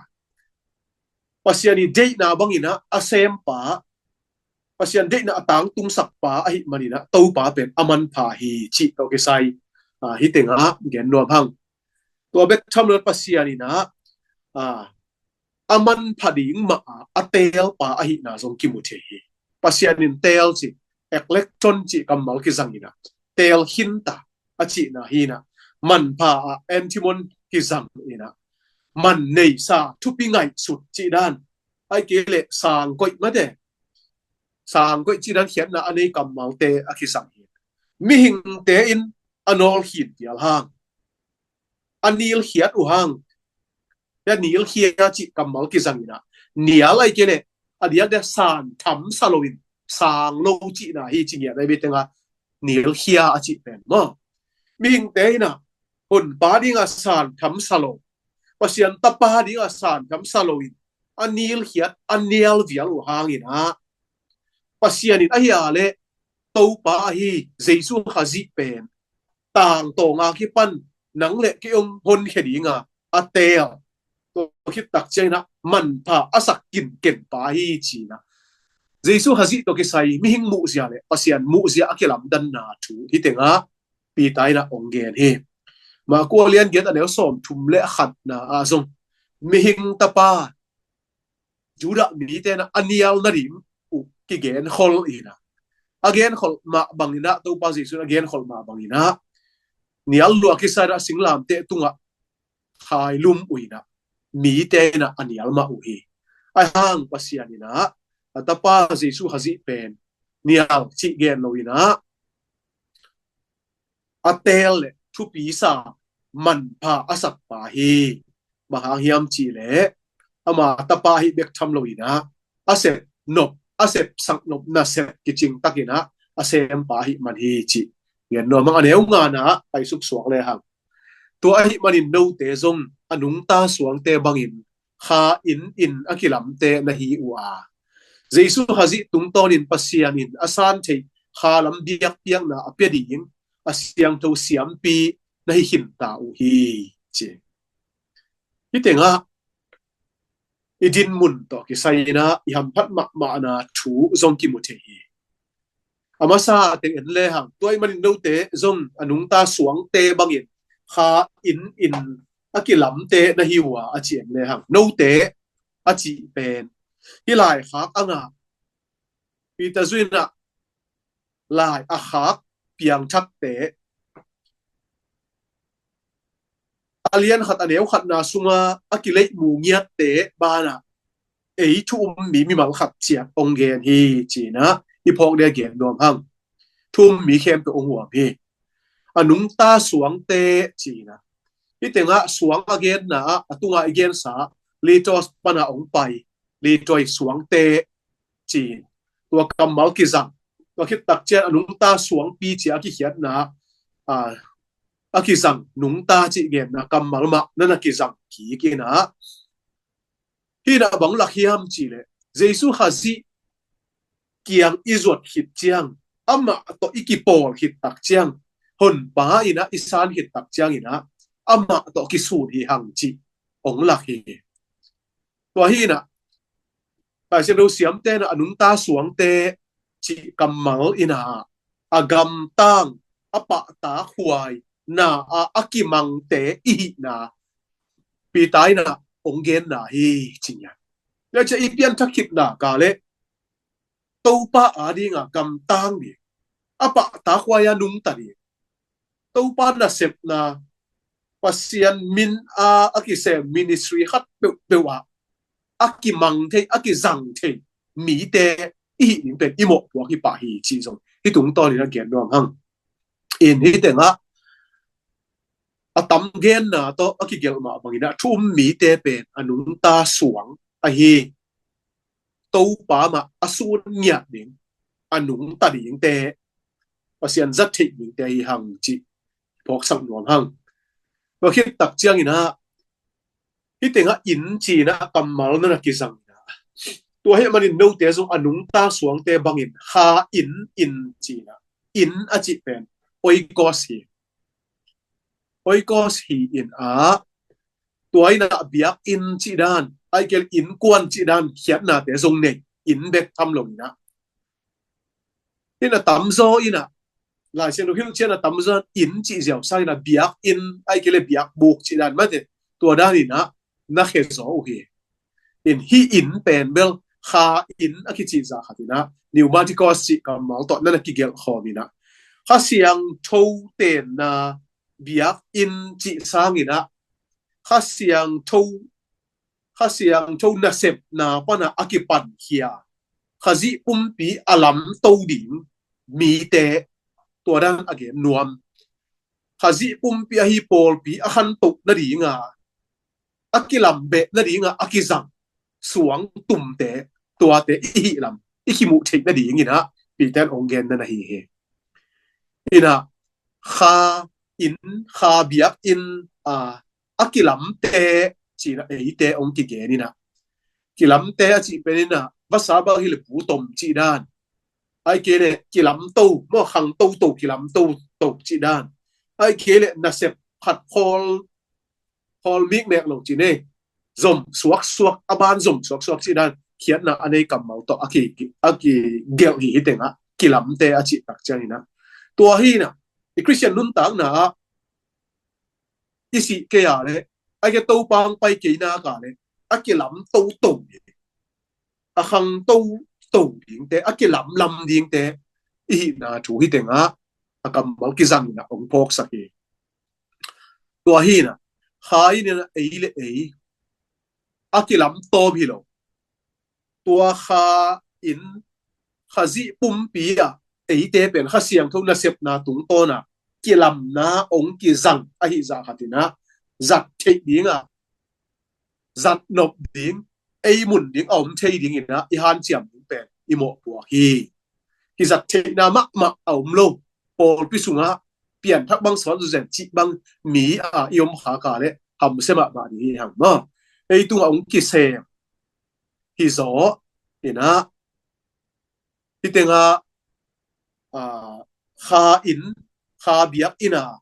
Pasian i deihna bangin a a sempa, Pasian deihna a tangtungsakpa ahih manin a Topa pen a manpha hi cih tawh kisai hih tengah gen nuam hang. Tua bek tham lo Pasian in a a manpha ding mah a a teelpa ahihna zong kimu thei hi. Pasian in teel ci, eklekton cih kammal kizang in a teel khinta a cihna hi in a, manpha ah antimon kizang in a, man neisa thupi ngaihsut cih dan, ahih kei leh sangkoih mate, sangkoih cih dan khiatna a nei kammalte a kizang hi. Mihingte in a nawl khin pial hang, a nilkhiat uh hang, a nilkhia cih kammal kizang in a, nial ahih kei leh a diakdiak san tham sa loin sang lo cihna hi ci ngiat a i bei tengah nilkhia a cih pen maw. Mihingte in a honpa dingah san tham sa lo, Pasian tapa dingah san tham sa loin a nilkhiat a nial vial uh hangin a Pasian in ahi a leh Topa ahi Jesu Khazih pen tangtawnga kipan nang le kei hong honkhia dinga a teel. Tua khit tak ciangin a manpha a sak kinkenpa hi ci-in a, Jesu Khazih tawh kisai mihing muhzia le Pasian muhzia a kilamdanna thu hih tengah Peter in a hong gen hi. Marku a lian giat a neu sawm thum le a khatna ah zong mihing tapa Judah mite in a a nial nading uh kigenkhol in a, a genkhol mah bangin a, Topa Jesu in a genkhol mah bangin a nial lua kisa in a singlamteh tungah khailum uh in a, mite in a a nial mah uh hi. Ahi hang Pasian in a a tapa Jesu Khazih pen nial cih gen lo in a a teel le thupisa manpha a sakpa hi. Bang hang hiam cih leh ama tapa ahi bek tham lo in a, a sep nop, a sep sak nop nasep kicing takin a a sempa ahi man hi cih gen nuam hang. A neu ngana ah pai suksuak lehang, tua ahi manin note zong a nungta suangte bangin kha in in a kilamte na hi uh a, Jesu Khazih tungtawnin Pasian in a san theih kha lam biakpiakna a pia ding a siangtho siampi na hi khinta uh hi, ci. Hih tengah i dinmun tawh kisai inah i hamphat mahmahna thu zong kimu thei hi. A masa teng en lehang, tua ahih manin note zong a nungta suangte bangin kha inn in a kilamte na hi uh a, a ci en lehang, note a cih pen hih laikhak a ngah, Peter Zu inah lai a khak piangthakte, a lian khat a neu khatna sunga a kileihmu ngiatte banah ei thu um mi mimal khat ciat hong gen hi, ci inah i phawk ding a gen nuam hang. Thu um mi khempeuh hong huam hi. A nungta suangte, ci inah hih tengah suang a genna ah a tungah i gensa, litos pana hong pai, litoi suangte, ci. Tua kammal kizang, tua khit tak ciang a nungta suangpi ci a kikhiatna, a, a kizang nungta cih genna kammal mah na na kizang kik inah, hih inah bang lak hiam cih leh, Jesu Khazih kiang i zuat khit ciang, amah tawh i kipawl khit tak ciang, Honpa inah i san khit tak ciang inah amah tawh kisun hi hang cih hong lak hi. Tua hi inah Lai Siangtho siamte inah a nungta suangte cih kammal inah a gamtang, a pahtakhuai na a, a kimangte i hihna Peter inah hong genna hi, ci nia. Tua ciang i pianthak khitna ka leh Topa adinga gamtang ding, a pahtakhuai a nungta ding, Topa nasepna, Pasian min a a kisem ministry khat peuhpeuh ah a kimang thei, a kizang thei mite i hih ding pen i mawhpuak hi pah hi, cih zong hih tungtawnin a gen nuam hang. In hih tengah a tam genna tawh a kigelh mah bangin ah thu um mite pen a nungta suang ahi, Topa mah a sun ngiat ding, a nungta dingte, Pasian zat theih dingte hi hang cih phawksak nuam hang. Tua khit tak ciangin ah hih tengah inn ci inah kammal na na kizang inah, tua ahih manin note zong a nungta suangte bangin kha inn, inn ci inah, inn a cih pen oikos hi. Oikos hi inah, tua inah biakinn cih dan, ahih kei leh innkuan cih dan khiatnate zong nei, inn bek tham lo inah. Hih inah tamzaw inah, Lai Siangtho hilhcian a tamzaw inn cih ziau sang inah biakinn, ahih kei leh biakbuk cih dan mate, tua dan inah na khe zaw uh hi. In hih inn pen bel kha inn a kicih zah khat inah pneumatikos cih kammal tawh na na kigelh khawm inah, Kha Siangtho tenna biakinn cih sang inah Kha Siangtho, Kha Siangtho nasepna pana a kipankhia, Khazih pumpi a lamto ding mite, tua dan a gen nuam. Khazih pumpi ahi pawlpi a khantoh nadinga, a kilambeh nadinga a kizang suang tumte, tuate i hih lam i kimuh theih nadingin ah Peter in hong genna na hi hi. Inah kha inn, kha biakinn, a, a kilamte ci inah eite hong kigen inah, kilamte a cih pen inah vasa bang hi leh bu tom cih dan, ahih kei leh kilamto, maw, khangto to, kilamto to cih dan, ahih kei leh nasep khat khawl, khawl mikmek lo cih nei, zom suaksuak, a ban zom suaksuak cih dan khiatna a nei kammal tawh a ki, a kigelh hi. Hih tengah kilamte a cih tak ciangin ah, tua hi inah i Khristian nuntakna ah i sih kei a leh, ahih kei leh Topa hong pai kei nak a leh a kilamto to, a khangto to dingte, a kilamlam dingte i hihna thu hih tengah a kammal kizang inah hong phawksak hi. Tua hi inah kha inn inah ei le ei a kilamtawm hi lo. Tua kha inn, Khazih pumpi ah eite pen Kha Siangtho nasepna tungtawn ah kilamna hong kizang ahih zah khat inah zat theih ding ah, zat nop ding, ei mun ding a om thei dingin ah i hanciam ding pen i mawhpuak hi. Kizat theihna mahmah a om lo, pawlpi sungah pianthak bang sawn zuzen cih bang mi a i om khak a leh hamsia mahmah ding hi hang maw. Ei tungah hong kisem hi zaw inah, hih tengah, a, kha inn, kha biakinn a,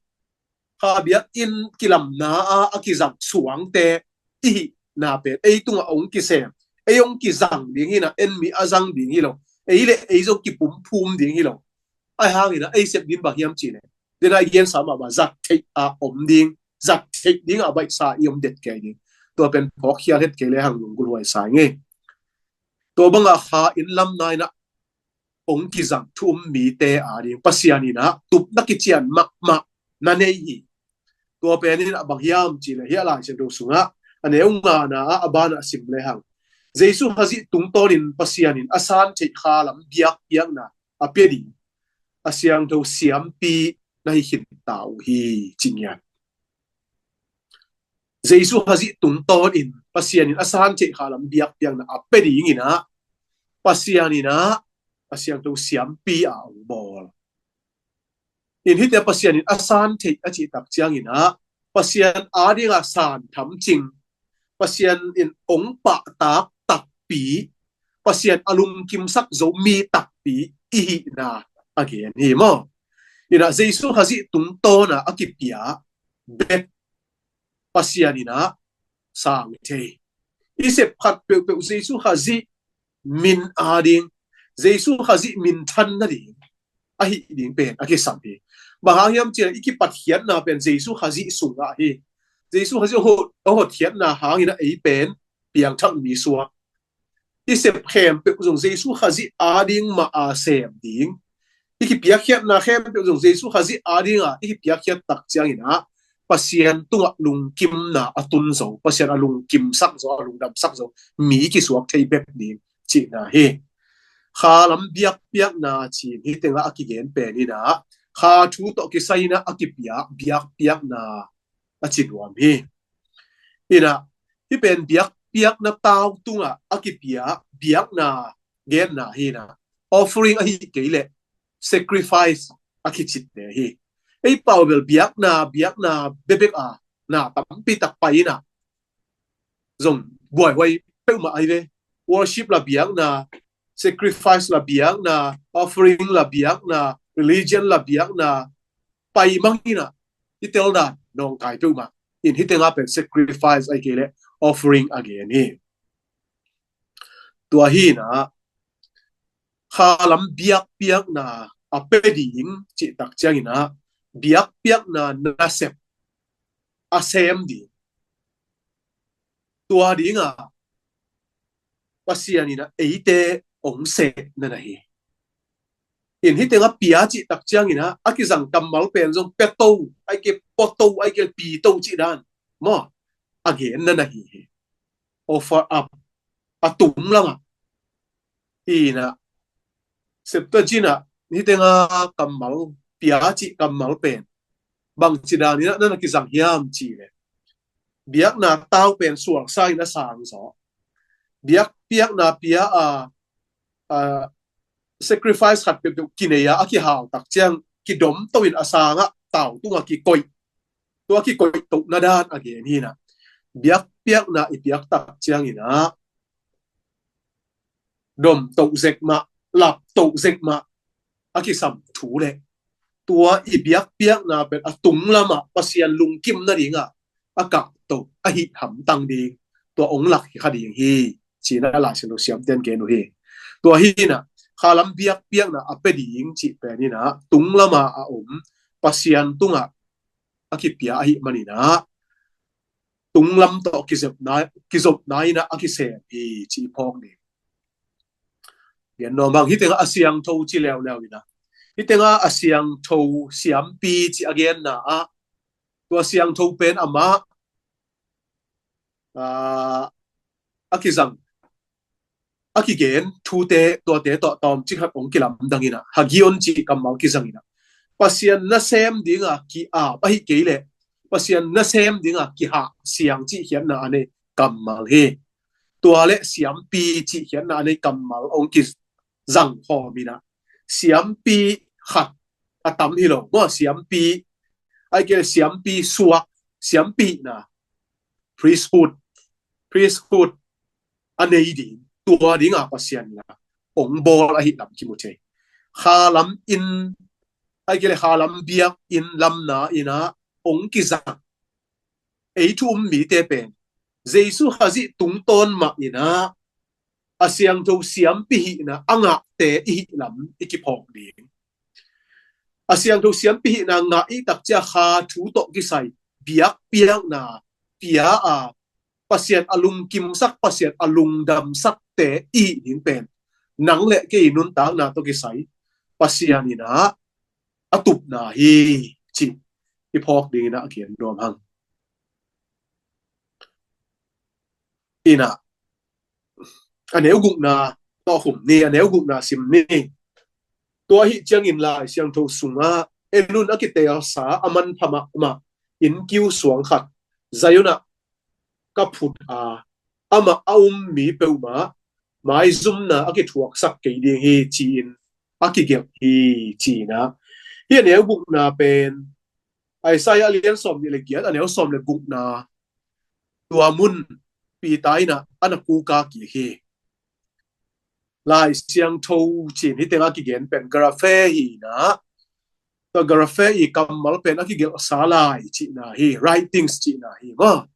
kha biakinn kilamna a a kizang suangte i hihna pen ei tungah hong kisem, ei hong kizang ding hi na, en mi a zang ding hi lo, ei le ei zong kipumphum ding hi lo. Ahi hangin a ei sep ding bang hiam cih leh, den a i gensa mahmah, zat theih a om ding, zat theih ding a baihsa i om det kei ding. Tua pen phawkkhial het kei le hang lunggulh huai sa ing ei. Tua banga kha inn lamna in a hong kizang thu um mite a ding Pasian in a tupna kician mahmah na nei hi. Tua pen in a bang hiam cih leh, hiah Lai Siangtho sungah a neu ngana ah a banah sim le hang, Jesu Khazih tungtawnin Pasian in a san theih kha lam biakpiakna a pia ding a siangtho siampi na hi khin ta uh hi, ci ngiat. Jesu Khazih tungtawnin Pasian in a san theih kha lam biakpiakna a pia dingin a, Pasian in a, a siangtho siampi a hong bawl. In hihte Pasian in a san theih a cih tak ciangin a, Pasian a dinga san thamcing, Pasian in hong pahtak takpi, Pasian a lungkimsak zo mi takpi i hihna a gen hi maw. In a Jesu Khazih tungtawna a kipia bek Pasian in a sang thei. I sep khat peuhpeuh Jesu Khazih min a ding, Jesu Khazih minthan nading ahi ding pen a kisam hi. Bang hang hiam cih leh i kipatkhiatna pen Jesu Khazih sungah hi. Jesu Khazih a hot, a hotkhiatna hangin a ei pen piangthak mi suak. I sep khempeuh zong Jesu Khazih a ding mah a sem ding. I kipiakkhiatna khempeuh zong Jesu Khazih a dinga i kipiakkhiat tak ciangin a, Pasian tungah lungkimna a tun zo, Pasian a lungkimsak zo, a lungdamsak zo mi kisuak thei bek ding cihna hi. Kha lam biakpiakna ci-in hih tengah a kigen pen in a, kha thu tawh kisai in a a kipia biakpiakna a ci nuam hi. In a, hih pen biakpiakna tau tungah a kipia biakna genna hi. In a, offering ahi kei leh sacrifice a kicit te hi. Ei pau bel biakna, biakna bebek a na tampi tak pai in a, zong buaihuai peuhmah ahi ve. Worship la biakna, sacrifice la biakna, offering la biakna, religion la biakna, pai mang in a, i tel dan nawngkai peuhmah. In hih tengah pen sacrifice ahi kei leh offering a gen hi. Tua hi in a, kha lam biakpiakna a pia ding cih tak ciangin a, biakpiakna nasep a sem ding. Tua dinga Pasian in a eite hong sehna na hi. In hih tengah pia cih tak ciangin a, a kizang kammal pen zong pia to, ahi kei pia to, ahi kei pia to cih dan maw, a genna na hi hi. Offer up, a tung lamah. In a, Septuagint ah hih tengah kammal, pia cih kammal pen bangci dan in a na na kizang hiam cih leh, biakna tau pen sualsa in a sang zaw. Biakpiakna pia a, a, sacrifice khat peuhpeuh kinei a, a kihau tak ciang kidomto in a sangah tau tungah kikoih. Tua kikoih tohna dan a gen hi in a, biakpiakna i piak tak ciangin a, domto zek mah, lapto zek mah a kisam thu leh, tua i biakpiakna pen a tung lamah Pasian lungkim nadingah a kahto, a hih hamtang ding, tua hong lak hi kha ding hi, ci-in a Lai Siangtho siamten gen uh hi. Tua hi in a, kha lam biakpiakna a pia ding cih pen in a, tung lamah a om Pasian tungah a kipia ahih manin a, tung lam tawh kizopna, kizopna in a a kisem hi, ci phawk ding. Gen nuam hang, hih tengah a siangtho ci leuleu in a, hih tengah a siangtho siampi ci a genna ah, tua siangtho pen amah, aa, a kizang, a kigen thute, tuate tawh tawmcik khat hong kilamdang in a, hagion cih kammal kizang in a, Pasian nasem dinga ki-ap ahi kei leh, Pasian nasem dinga kihah siang cih khiatna a nei kammal hi. Tua leh siampi cih khiatna a nei kammal hong kizang khawm in a, siampi khat a tam hi lo maw, siampi, ahi kei leh siampi suak, siampihna, priesthood, priesthood a nei ding, tua dinga Pasian in a hong bawl ahih lam kimu thei. Kha lam in ai kei le halam biak in lamna in ah ong kizang ei thu um mite pen Jesu Khazih tungtawn mah in ah a siangtho siampi hihna a ngahte i hih lam i kiphawk ding. A siangtho siampi hihna ngah i takcia kha thu tawh kisai biakpiakna pia a Pasian a lungkimsak, Pasian a lungdamsakte i hih ding pen nang le kei nuntakna tawh kisai Pasian in ah a tupna hi cih i phawk dingin ah a kian nuam hang. Inah a neu gukna tawh khum ni, a neu gukna sim ni. Tua hi ciangin Lai Siangtho sungah en un a kitelsa a manpha mahmah innkiu suang khat Zion ah ka phut a, amah a um mi peuhmah maizumna a kithuaksak kei ding hi ci-in a kigelh hi ci-in ah. Hih a neu gukna pen Isaiah a lian sawm nih le giat a neu sawm le gukna tua mun Peter in ah a na kuka kik hi. Lai Siangtho cin hih tengah kigen pen graphe hi inah, tua graphe i kammal pen a kigelhsa lai cihna hi, writings cihna hi maw.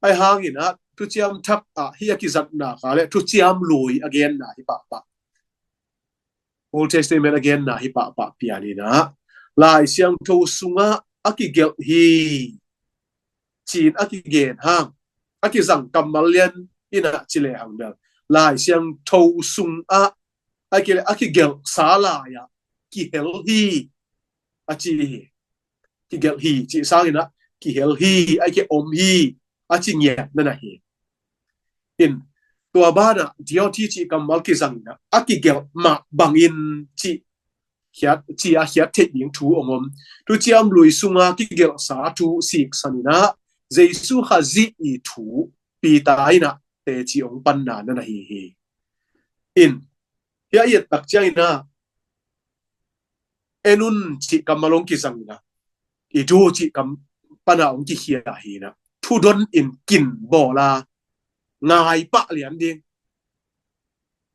Ai hangin ah thuciam thak ah hih a kizatna kha le thuciam lui a genna hi pahpah. Old Testament a genna hi pahpah pian inah Lai Siangtho sungah a kigelh hi cin a kigen hang a kizang kammal lian inah ci le hang bel Lai Siangtho sungah a kile a kigelhsa lai ah kihel hi a ci hi. Kigelh hi cih sangin ah kihel hi, a ki om hi a ci ngiat na na hi. In tua banah D O T cih kammal kizangin ah a kigelh mah bangin cih khiat, ci a khiat theih ding thu ong om. Thuciam lui sunga kigelhsa thu siksan inah Jesu Khazih i thu Peter inah teci ong panna na na hi hi. In hia i et tak ciang inah en un cih kammal ong kizang inah i du cih kam pana ong kikhia hi inah thudon in kin bawla ngai pah lian ding.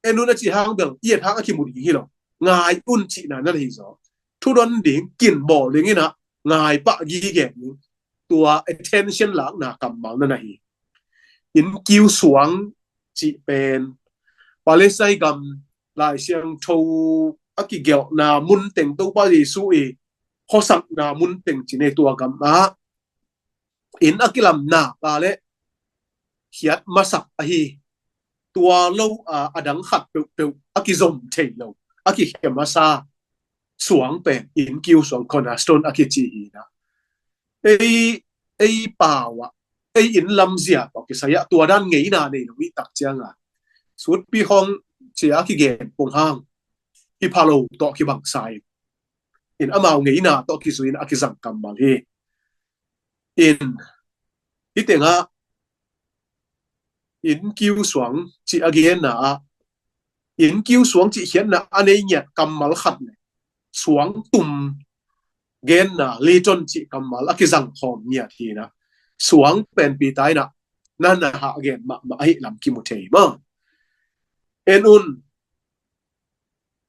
En un a cih hang bel i et hang a kimu ding hi lo. Ngai un cihna na hi zaw. Thudon ding kin bawl ding inah ngai pah gige ding. Tua attention lakna kammal na na hi. Innkiu suang cih pen Palestina gam Lai Siangtho a kigelhna mun teng Topa Jesu i khuasakna mun teng ci nei tua gam ah inn a kilamna pa le khiat masak ahi. Tua lo a a dang khat peuhpeuh a kizom thei lo a kikhia masa suang pen innkiu suang cornerstone a kici hi inah. Ei, ei pau ah ei inn lamzia tawh kisai ah tua dan ngeina nei lo i tak ciang a sutpi hong cia a kigen pong hang hi pha lo tawh kibangsa in amau ngeina tawh kizui in a kizang kammal hi. In hih tengah innkiu suang cih a genna ah innkiu suang cih khiatna a nei ngiat kammal khat le suang tum genna liton cih kammal a kizang khawm ngiat hi inah suang pen Peter inah na na hah gen mahmah ahi lam kimu thei maw. En un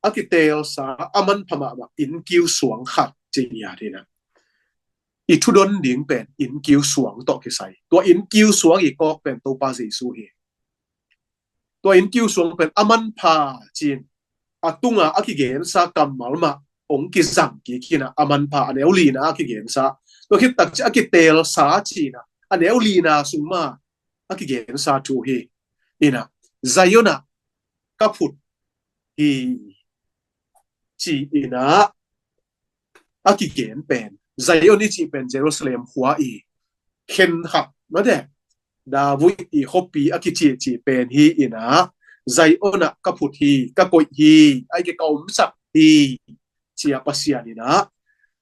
a kitelsa a manpha mahmah innkiu suang khat ci ngiat hi inah i thudon ding pen innkiu suang tawh kisai. Tua innkiu suang i kawk pen Topa Jesu hi. Tua innkiu suang pen a manpha cin a tunga a kigensa kammal mah ong kizang kik inah a manpha a neu lina a kigensa. Tua khit tak ci a kitelsa cin ah a neu lina sung mah a kigensa thu hi. Inah Zion ah ka phut hi ci inah a kigen pen Zion i cih pen Jerusalem khua i khen hak mate David i khuapi a kicici pen hi inah Zion ah ka phut hi, ka koih hi, a i ke ka omsak hi ci a Pasian inah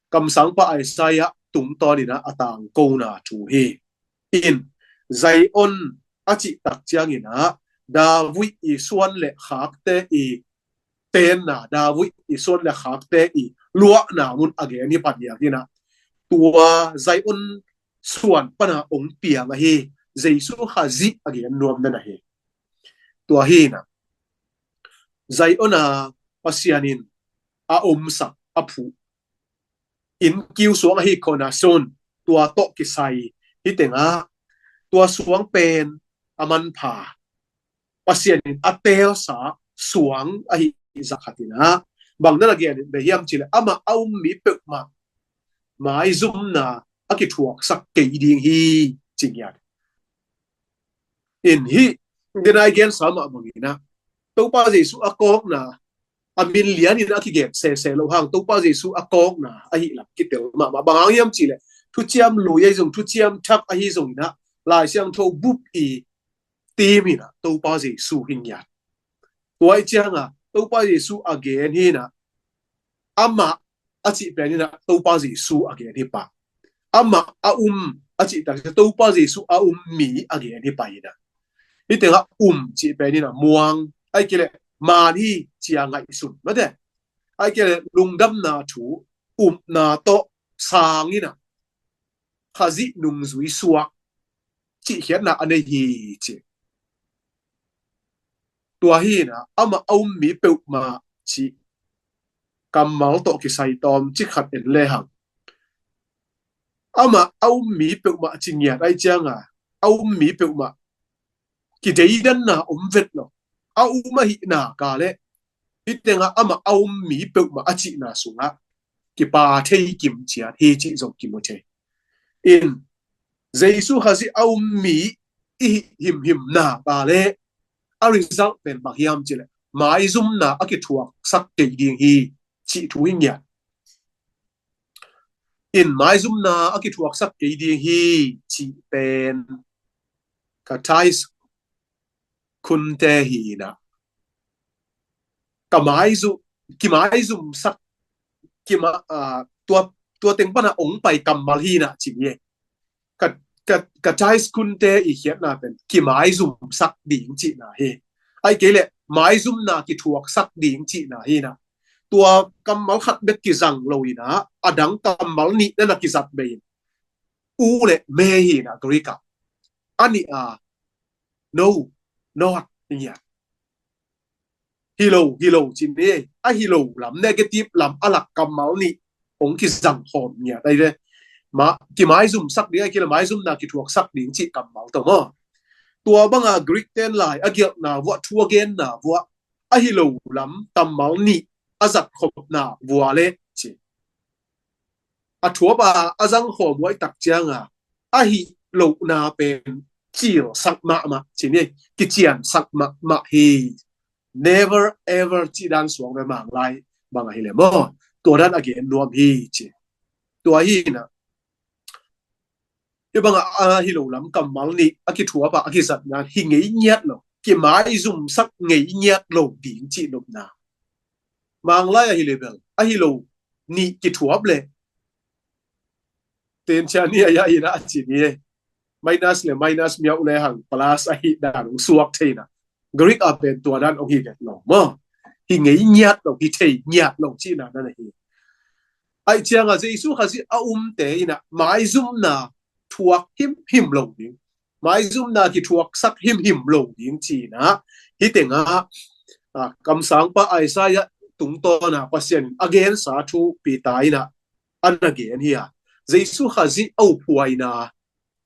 kamsangpa Isaiah tungtawn inah a tangkona thu hi. In Zion a cih tak ciang inah David i suan le khakte i tenna, David i suan le khakte i luahna mun a gen hi padiak inah tua Zion suan pana ong piang ahi Jesu Khazih a gen nuam na na hi. Tua hi inah Zion a Pasian in a omsak a phuh inn kiu suang ahi khona sun, tua tawh kisai hi tengah, tua suang pen a manpha, Pasian in a teelsa suang ahi zah khat inah, bang na na gen in bia hiam cileh, amah a um mi peuhmah maizumna a kithuaksak kei ding hi, ci ngiat. In hih denai gensa mah banginah, Topa Jesu a kawkna a min lianin a kigen sese lo hang, Topa Jesu a kawkna ahi lam kitel mahmah. Bang hang hiam cileh, thuciam lui ahi zong, thuciam thak ahi zonginah, Lai Siangtho bup i timinah Topa Jesu hi ngiat. Tua i cianga Topa Jesu a gen hinah, amah a cih peninah Topa Jesu a gen hi pah. Amah a um a cih tak Topa Jesu a um mi a gen hi pah inah. Hi tengah um cih peninah muang, ai kileh man hi cia ngaihsun mate. Ai kileh lungdamna thu, upna tawh sanginah Khazih nungzui suak cihkhiatna a nei hi ci. Tua hinah amah a um mi peuhmah cih kammal tawh kisai tawm ci khat en lehang, amah a um mi peuhmah ci ngiat ai cianga, a um mi peuhmah kideidanna om vet lo. A um ahihna ka leh, hi tengah amah a um mi peuhmah a cihna sungah kipa thei kimciat hi cih zong kimu thei. In Jesu Khazih a um mi i himhimna ka leh, a result pen bang hiam cileh, maizumna a kithuaksak kei ding hi cih thu hi ngiat. In maizumna a kithuaksak kei ding hi cih pen ka tais khunte hinah, ka maizu kimaizumsak, kima, ah, tua, tua teng pana ong pai kammal hinah ci ni. Ka, ka, ka tais khunte i khiatna pen kimaizumsak ding cihna hi. Ai kei leh maizumna kithuaksak ding cihna hinah. Tua kammal khat bek kizang lo inah, a dang kammal nih na na kizat bei in, u le me hinah Greek ah. A nih a, no, not, ngiat. Hi lo, hi lo ci ni. A hi lo lam, negative lam a lak kammal nih ong kizang khawm ngiat ai ve. Ma, kimaizumsak ding, a kileh maizumna kithuaksak ding cih kammal tawh maw. Tua banga Greek ten lai a gialhna vuah, thu a genna vuah, a hi lo lam kammal nih a zat khopna vua le ci. A thuap a a zang khawm uh ai tak cianga, a hi lohna pen cilsak mahmah ci ni, kiciansak mahmah hi. Never ever ci dan suang ve, Manglai bang ahi le maw. Tua dan a gen nuam hi ci. Tua hinah, hi banga a hi lo lam kammal nih a kithuap a a kizatna hi ngei ngiat lo, kimaizumsak ngei ngiat lo ding cih nopna. Manglai ahi le bel, a hi lo nih kithuap le, ten cia ni a ya inah a ci ni. Minus le minus miau le hang plus ahi dan ong suak thei inah. Greek a pen tua dan ong hi vet lo maw. Hi ngei ngiat lo, hi thei ngiat lo cihna dan ahi. Ai cianga Jesu Khazih a umte inah maizumna thuak himhim lo ding, maizumna kithuaksak himhim lo ding cinah, hi tengah, ah, kamsangpa Isaiah tungtawna Pasian in a gensa thu Peter inah a na gen hi a. Jesu Khazih a uphuaina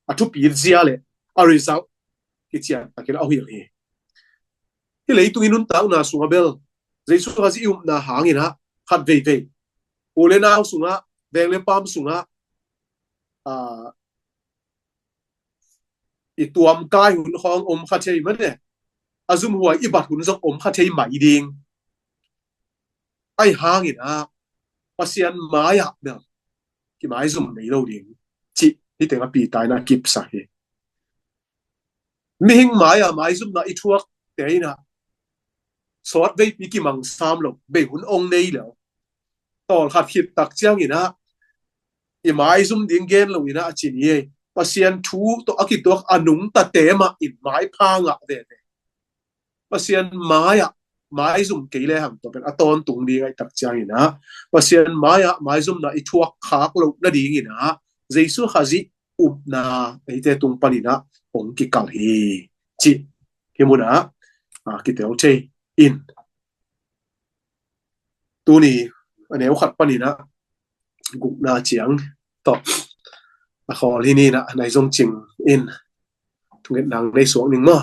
a thupi zia le a result kician takin a hilh hi. Hi leitung i nuntakna sungah bel Jesu Khazih i upna hanginah khat veivei, u le nau sungah, veng le paam sungah, ah, i tuamkai hun khawng om kha thei mane, a zumhuai i bat hun zong om kha thei mai ding. Ai hanginah Pasian mai-ah bel kimaizum nei lo ding cih hi tengah Peter inah kipsak hi. Mihing mai-ah maizumna i thuakte inah sawt veipi kimang sam lo, bei hun ong nei lo. Tawlkhat khit tak cianginah i maizum ding gen lo inah a ci ni ei. Pasian thu tawh a kituak a nungtate mah in maipha ngah veve. Pasian mai-ah maizum kei le hang tua pen a tawntung ding ahih tak cianginah Pasian mai-ah maizumna i thuak khak loh nadinginah Jesu Khazih upna eite tung paninah hong kikal hi cih hih munah, ah, kitel thei in. Tuni a neu khat paninah gukna ciang tawh a khawl hi ni na, nai zong cing in thungetna nei suak ning maw.